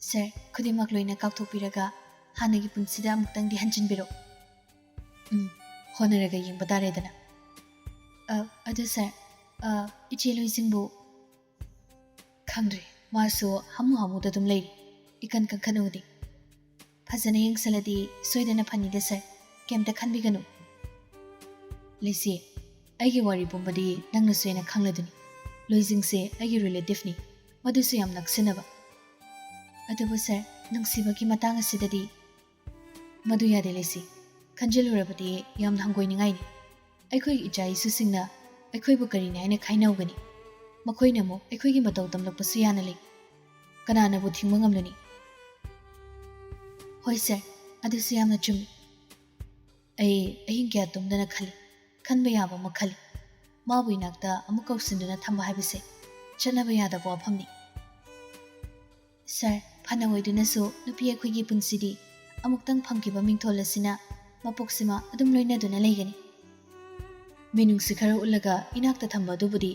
"ꯁꯥꯔ, ꯈꯨꯗꯤꯡꯃꯛ ꯂꯣꯏꯅ ꯀꯥꯎꯊꯣꯛꯄꯤꯔꯒ ꯍꯥꯟꯅꯒꯤ ꯄꯨꯟꯁꯤꯗ ꯑꯃꯨꯛꯇꯪꯗꯤ ꯍꯟꯖꯤꯟꯕꯤꯔꯛꯑꯣ꯫" ꯎꯝ, ꯍꯣꯠꯅꯔꯒ ꯌꯦꯡꯕ ꯇꯥꯔꯦꯗꯅ꯫ ꯑ, ꯑꯗꯨ ꯁꯥꯔ, ꯑ, ꯏꯆꯦ ꯂꯣꯏꯁꯤꯡꯕꯨ? ꯈꯪꯗ꯭ꯔꯦ, ꯃꯥꯁꯨ ꯍꯥꯃꯨ ꯍꯥꯃꯨꯗ ꯑꯗꯨꯝ ꯂꯩꯔꯤ꯫ ꯏꯀꯟ ꯀꯟꯈꯠꯅꯨꯗꯤ꯫ ꯐꯖꯅ ꯌꯦꯡꯁꯜꯂꯗꯤ ꯁꯣꯏꯗꯅ ꯐꯅꯤꯗ ꯁꯥꯔ, ꯀꯩꯝꯇ ꯈꯟꯕꯤꯒꯅꯨ꯫ ꯂꯤꯁꯤ, ꯑꯩꯒꯤ ꯋꯥꯔꯤ ꯄꯨꯝꯕꯗꯤ ꯅꯪꯅꯁꯨ ꯍꯦꯟꯅ ꯈꯪꯂꯗꯨꯅꯤ꯫ ꯂꯣꯏꯁꯤꯡꯁꯦ ꯑꯩꯒꯤ ꯔꯤꯂꯦꯇꯤꯚꯅꯤ, ꯃꯗꯨꯁꯨ ꯌꯥꯝ ꯅꯛꯁꯤꯟꯅꯕ꯫ ꯑꯗꯨꯕꯨ ꯁꯥꯔ, ꯅꯨꯡꯁꯤꯕꯒꯤ ꯃꯇꯥꯡ ꯑꯁꯤꯗꯗꯤ ꯃꯗꯨ ꯌꯥꯗꯦ ꯂꯩꯁꯤ꯫ ꯈꯟꯖꯤꯜꯂꯨꯔꯕꯗꯤ ꯌꯥꯝꯅ ꯍꯪꯒꯣꯏꯅꯤꯡꯉꯥꯏꯅꯤ꯫ ꯑꯩꯈꯣꯏꯒꯤ ꯏꯆꯥ ꯏꯁꯨꯁꯤꯡꯅ ꯑꯩꯈꯣꯏꯕꯨ ꯀꯔꯤꯅꯤ ꯍꯥꯏꯅ ꯈꯥꯏꯅꯧꯒꯅꯤ? ꯃꯈꯣꯏꯅ ꯑꯃꯨꯛ ꯑꯩꯈꯣꯏꯒꯤ ꯃꯇꯧ ꯇꯝꯂꯛꯄꯁꯨ ꯌꯥꯅ ꯂꯩ꯫ ꯀꯅꯥꯅꯕꯨ ꯊꯤꯡꯕ ꯉꯝꯂꯨꯅꯤ? ꯍꯣꯏ ꯁꯥꯔ, ꯑꯗꯨꯁꯨ ꯌꯥꯝꯅ ꯆꯨꯝꯃꯤ꯫ ꯑꯩ ꯑꯍꯤꯡ ꯀꯌꯥ ꯇꯨꯝꯗꯅ ꯈꯜꯂꯤ, ꯈꯟꯕ ꯌꯥꯕ ꯑꯃ ꯈꯜꯂꯤ꯫ ꯃꯥꯕꯨ ꯏꯅꯥꯛꯇ ꯑꯃꯨꯛ ꯀꯧꯁꯤꯟꯗꯨꯅ ꯊꯝꯕ ꯍꯥꯏꯕꯁꯦ ꯆꯠꯅꯕ ꯌꯥꯗꯕ ꯋꯥꯐꯝꯅꯤ꯫ ꯁꯥꯔ, ꯐꯅ ꯑꯣꯏꯗꯨꯅꯁꯨ ꯅꯨꯄꯤ ꯑꯩꯈꯣꯏꯒꯤ ꯄꯨꯟꯁꯤꯗꯤ ꯑꯃꯨꯛꯇꯪ ꯐꯪꯈꯤꯕ ꯃꯤꯡꯊꯣꯜ ꯑꯁꯤꯅ ꯃꯄꯣꯛꯁꯤꯃ ꯑꯗꯨꯝ ꯂꯣꯏꯅꯗꯨꯅ ꯂꯩꯒꯅꯤ꯫ ꯃꯤꯅꯨꯡꯁꯤ ꯈꯔ ꯎꯠꯂꯒ ꯏꯅꯥꯛꯇ ꯊꯝꯕ ꯑꯗꯨꯕꯨꯗꯤ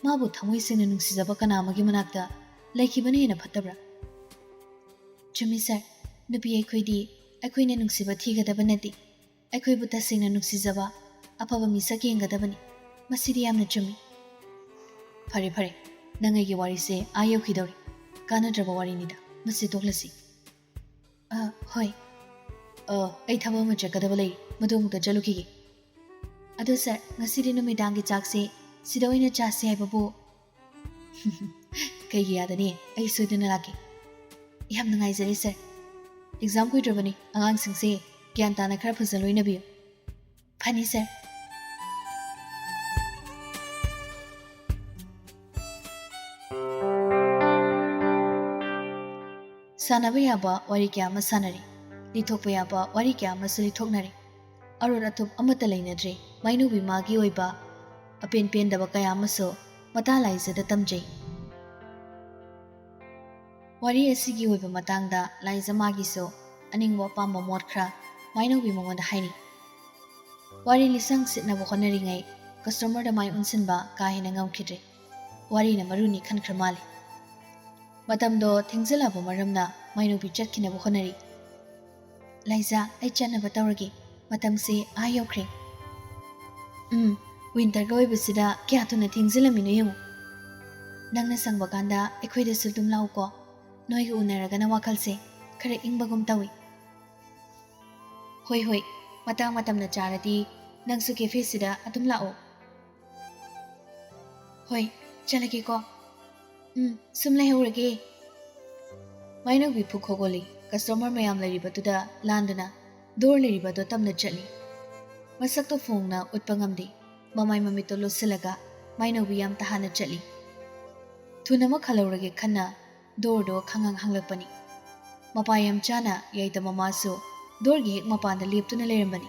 ꯃꯥꯕꯨ ꯊꯃꯣꯏ ꯁꯦꯡꯅ ꯅꯨꯡꯁꯤꯖꯕ ꯀꯅꯥ ꯑꯃꯒꯤ ꯃꯅꯥꯛꯇ ꯂꯩꯈꯤꯕꯅ ꯍꯦꯟꯅ ꯐꯠꯇꯕ꯭ꯔꯥ? ꯆꯨꯝꯃꯤ ꯁꯥꯔ, ꯅꯨꯄꯤ ꯑꯩꯈꯣꯏꯗꯤ ꯑꯩꯈꯣꯏꯅ ꯅꯨꯡꯁꯤꯕ ꯊꯤꯒꯗꯕ ꯅꯠꯇꯦ, ꯑꯩꯈꯣꯏꯕꯨ ꯇꯁꯦꯡꯅ ꯅꯨꯡꯁꯤꯖꯕ, ꯑꯐꯕ ꯃꯤꯁꯛ ꯌꯦꯡꯒꯗꯕꯅꯤ꯫ ꯃꯁꯤꯗꯤ ꯌꯥꯝꯅ ꯆꯨꯝꯃꯤ꯫ ꯐꯔꯦ, ꯐꯔꯦ, ꯅꯪ ꯑꯩꯒꯤ ꯋꯥꯔꯤꯁꯦ ꯑꯥ ꯌꯧꯈꯤꯗꯧꯔꯦ꯫ ꯀꯥꯟꯅꯗ꯭ꯔꯕ ꯋꯥꯔꯤꯅꯤꯗ, ꯃꯁꯤ ꯇꯣꯛꯂꯁꯤ꯫ ꯑ, ꯍꯣꯏ꯫ ꯑ, ꯑꯩ ꯊꯕꯛ ꯑꯃ ꯆꯠꯀꯗꯕ ꯂꯩ, ꯃꯗꯨ ꯑꯃꯨꯛꯇ ꯆꯠꯂꯨꯈꯤꯒꯦ꯫ ꯑꯗꯣ ꯁꯥꯔ, ꯉꯁꯤꯗꯤ ꯅꯨꯃꯤꯗꯥꯡꯒꯤ ꯆꯥꯛꯁꯦ ꯁꯤꯗ ꯑꯣꯏꯅ ꯆꯥꯁꯤ ꯍꯥꯏꯕꯕꯨ? ꯀꯩꯒꯤ ꯌꯥꯗꯅꯤ? ꯑꯩ ꯁꯣꯏꯗꯅ ꯂꯥꯛꯀꯦ꯫ ꯌꯥꯝ ꯅꯨꯡꯉꯥꯏꯖꯔꯦ ꯁꯥꯔ꯫ ꯑꯦꯛꯖꯥꯝ ꯀꯨꯏꯗ꯭ꯔꯕꯅꯤ, ꯑꯉꯥꯡꯁꯤꯡꯁꯦ ꯒ꯭ꯌꯥꯟ ꯇꯥꯅ ꯈꯔ ꯐꯖꯅ ꯂꯣꯏꯅꯕꯤꯌꯨ꯫ ꯐꯅꯤ ꯁꯥꯔ꯫ ꯁꯥꯟꯅꯕ ꯌꯥꯕ ꯋꯥꯔꯤ ꯀꯌꯥ ꯑꯃ ꯁꯥꯟꯅꯔꯦ, ꯂꯤꯊꯣꯛꯄ ꯌꯥꯕ ꯋꯥꯔꯤ ꯀꯌꯥ ꯑꯃꯁꯨ ꯂꯤꯊꯣꯛꯅꯔꯦ꯫ ꯑꯔꯣꯠ ꯑꯊꯨꯞ ꯑꯃꯠꯇ ꯂꯩꯅꯗ꯭ꯔꯦ꯫ ꯃꯥꯏꯅꯨꯕꯤ ꯃꯥꯒꯤ ꯑꯣꯏꯕ ꯑꯄꯦꯟ ꯄꯦꯟꯗꯕ ꯀꯌꯥ ꯑꯃꯁꯨ ꯃꯇꯥ ꯂꯥꯏꯖꯗ ꯇꯝꯖꯩ꯫ ꯋꯥꯔꯤ ꯑꯁꯤꯒꯤ ꯑꯣꯏꯕ ꯃꯇꯥꯡꯗ ꯂꯥꯏꯖ ꯃꯥꯒꯤꯁꯨ ꯑꯅꯤꯡꯕ ꯑꯄꯥꯝꯕ ꯃꯣꯠ ꯈꯔ ꯃꯥꯏꯅꯧꯕꯤ ꯃꯉꯣꯟꯗ ꯍꯥꯏꯔꯤ꯫ ꯋꯥꯔꯤ ꯂꯤꯁꯪ ꯁꯤꯠꯅꯕ ꯍꯣꯠꯅꯔꯤꯉꯩ ꯀꯁꯇꯃꯔꯗ ꯃꯥꯏ ꯑꯣꯟꯁꯤꯟꯕ ꯀꯥ ꯍꯦꯟꯅ ꯉꯝꯈꯤꯗ꯭ꯔꯦ꯫ ꯋꯥꯔꯤꯅ ꯃꯔꯨꯅꯤ ꯈꯟꯈ꯭ꯔ ꯃꯥꯜꯂꯦ꯫ ꯃꯇꯝꯗꯣ ꯊꯦꯡꯖꯤꯜꯂꯕ ꯃꯔꯝꯅ ꯃꯥꯏꯅꯧꯕꯤ ꯆꯠꯈꯤꯅꯕ ꯍꯣꯠꯅꯔꯤ꯫ "ꯂꯥꯏꯖ, ꯑꯩ ꯆꯠꯅꯕ ꯇꯧꯔꯒꯦ꯫ ꯃꯇꯝꯁꯦ ꯑꯥ ꯌꯧꯈ꯭ꯔꯦ꯫ ꯎꯝ, ꯋꯤꯟꯇꯔꯒ ꯑꯣꯏꯕꯁꯤꯗ ꯀꯌꯥ ꯊꯨꯅ ꯊꯦꯡꯖꯤꯜꯂꯝꯃꯤꯅꯣ ꯌꯦꯡꯉꯨ꯫ ꯅꯪꯅ ꯁꯪꯕ ꯀꯥꯟꯗ ꯑꯩꯈꯣꯏꯗꯁꯨ ꯑꯗꯨꯝ ꯂꯥꯛꯎꯀꯣ꯫ ꯅꯣꯏꯒ ꯎꯅꯔꯒꯅ ꯋꯥꯈꯜꯁꯦ ꯈꯔ ꯏꯪꯕꯒꯨꯝ ꯇꯧꯏ꯫ ꯍꯣꯏ ꯍꯣꯏ, ꯃꯇꯥꯡ ꯃꯇꯝꯅ ꯆꯥꯔꯗꯤ ꯅꯪꯁꯨ ꯀꯦꯐꯦꯁꯤꯗ ꯑꯗꯨꯝ ꯂꯥꯛꯑꯣ꯫ ꯍꯣꯏ, ꯆꯠꯂꯒꯦꯀꯣ꯫ ꯎꯝ, ꯁꯨꯝ ꯂꯩꯍꯧꯔꯒꯦ꯫ ꯃꯥꯏꯅꯧꯕꯤ ꯐꯨꯛ ꯍꯧꯒꯠꯂꯤ꯫ ꯀꯁꯇꯃꯔ ꯃꯌꯥꯝ ꯂꯩꯔꯤꯕꯗꯨꯗ ꯂꯥꯟꯗꯨꯅ ꯗꯣꯔ ꯂꯩꯔꯤꯕꯗꯣ ꯇꯞꯅ ꯆꯠꯂꯤ꯫ ꯃꯁꯛꯇꯣ ꯐꯣꯡꯅ ꯎꯠꯄ ꯉꯝꯗꯦ꯫ ꯃꯃꯥꯏ ꯃꯃꯤꯠꯇꯣ ꯂꯣꯠꯁꯤꯜꯂꯒ ꯃꯥꯏꯅꯧꯕꯤ ꯌꯥꯝ ꯇꯍꯥꯟꯅ ꯆꯠꯂꯤ꯫ ꯊꯨꯅꯃꯛ ꯍꯜꯍꯧꯔꯒꯦ ꯈꯟꯅ ꯗꯣꯔꯗꯣ ꯈꯪꯍꯥꯡ ꯍꯥꯡꯂꯛꯄꯅꯤ꯫ ꯃꯄꯥ ꯌꯥꯝ ꯆꯥꯅ ꯌꯥꯏꯗ ꯃꯃꯥꯁꯨ ꯗꯣꯔꯒꯤ ꯍꯦꯛ ꯃꯄꯥꯟꯗ ꯂꯦꯞꯇꯨꯅ ꯂꯩꯔꯝꯕꯅꯤ꯫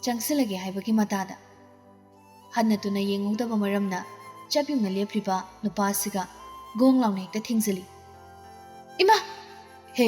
ꯆꯪꯁꯤꯜꯂꯒꯦ ꯍꯥꯏꯕꯒꯤ ꯃꯇꯥꯗ꯫ ꯍꯟꯅ ꯇꯨꯅ ꯌꯦꯡꯍꯧꯗꯕ ꯃꯔꯝꯅ ꯆꯞ ꯌꯨꯡꯅ ꯂꯦꯞꯂꯤꯕ ꯅꯨꯄꯥꯁꯤꯒ ꯒꯣꯡ ꯂꯥꯎꯅ ꯍꯦꯛꯇ ꯊꯦꯡꯖꯤꯜꯂꯤ꯫ "ꯏꯃꯥ!" "ꯍꯦ,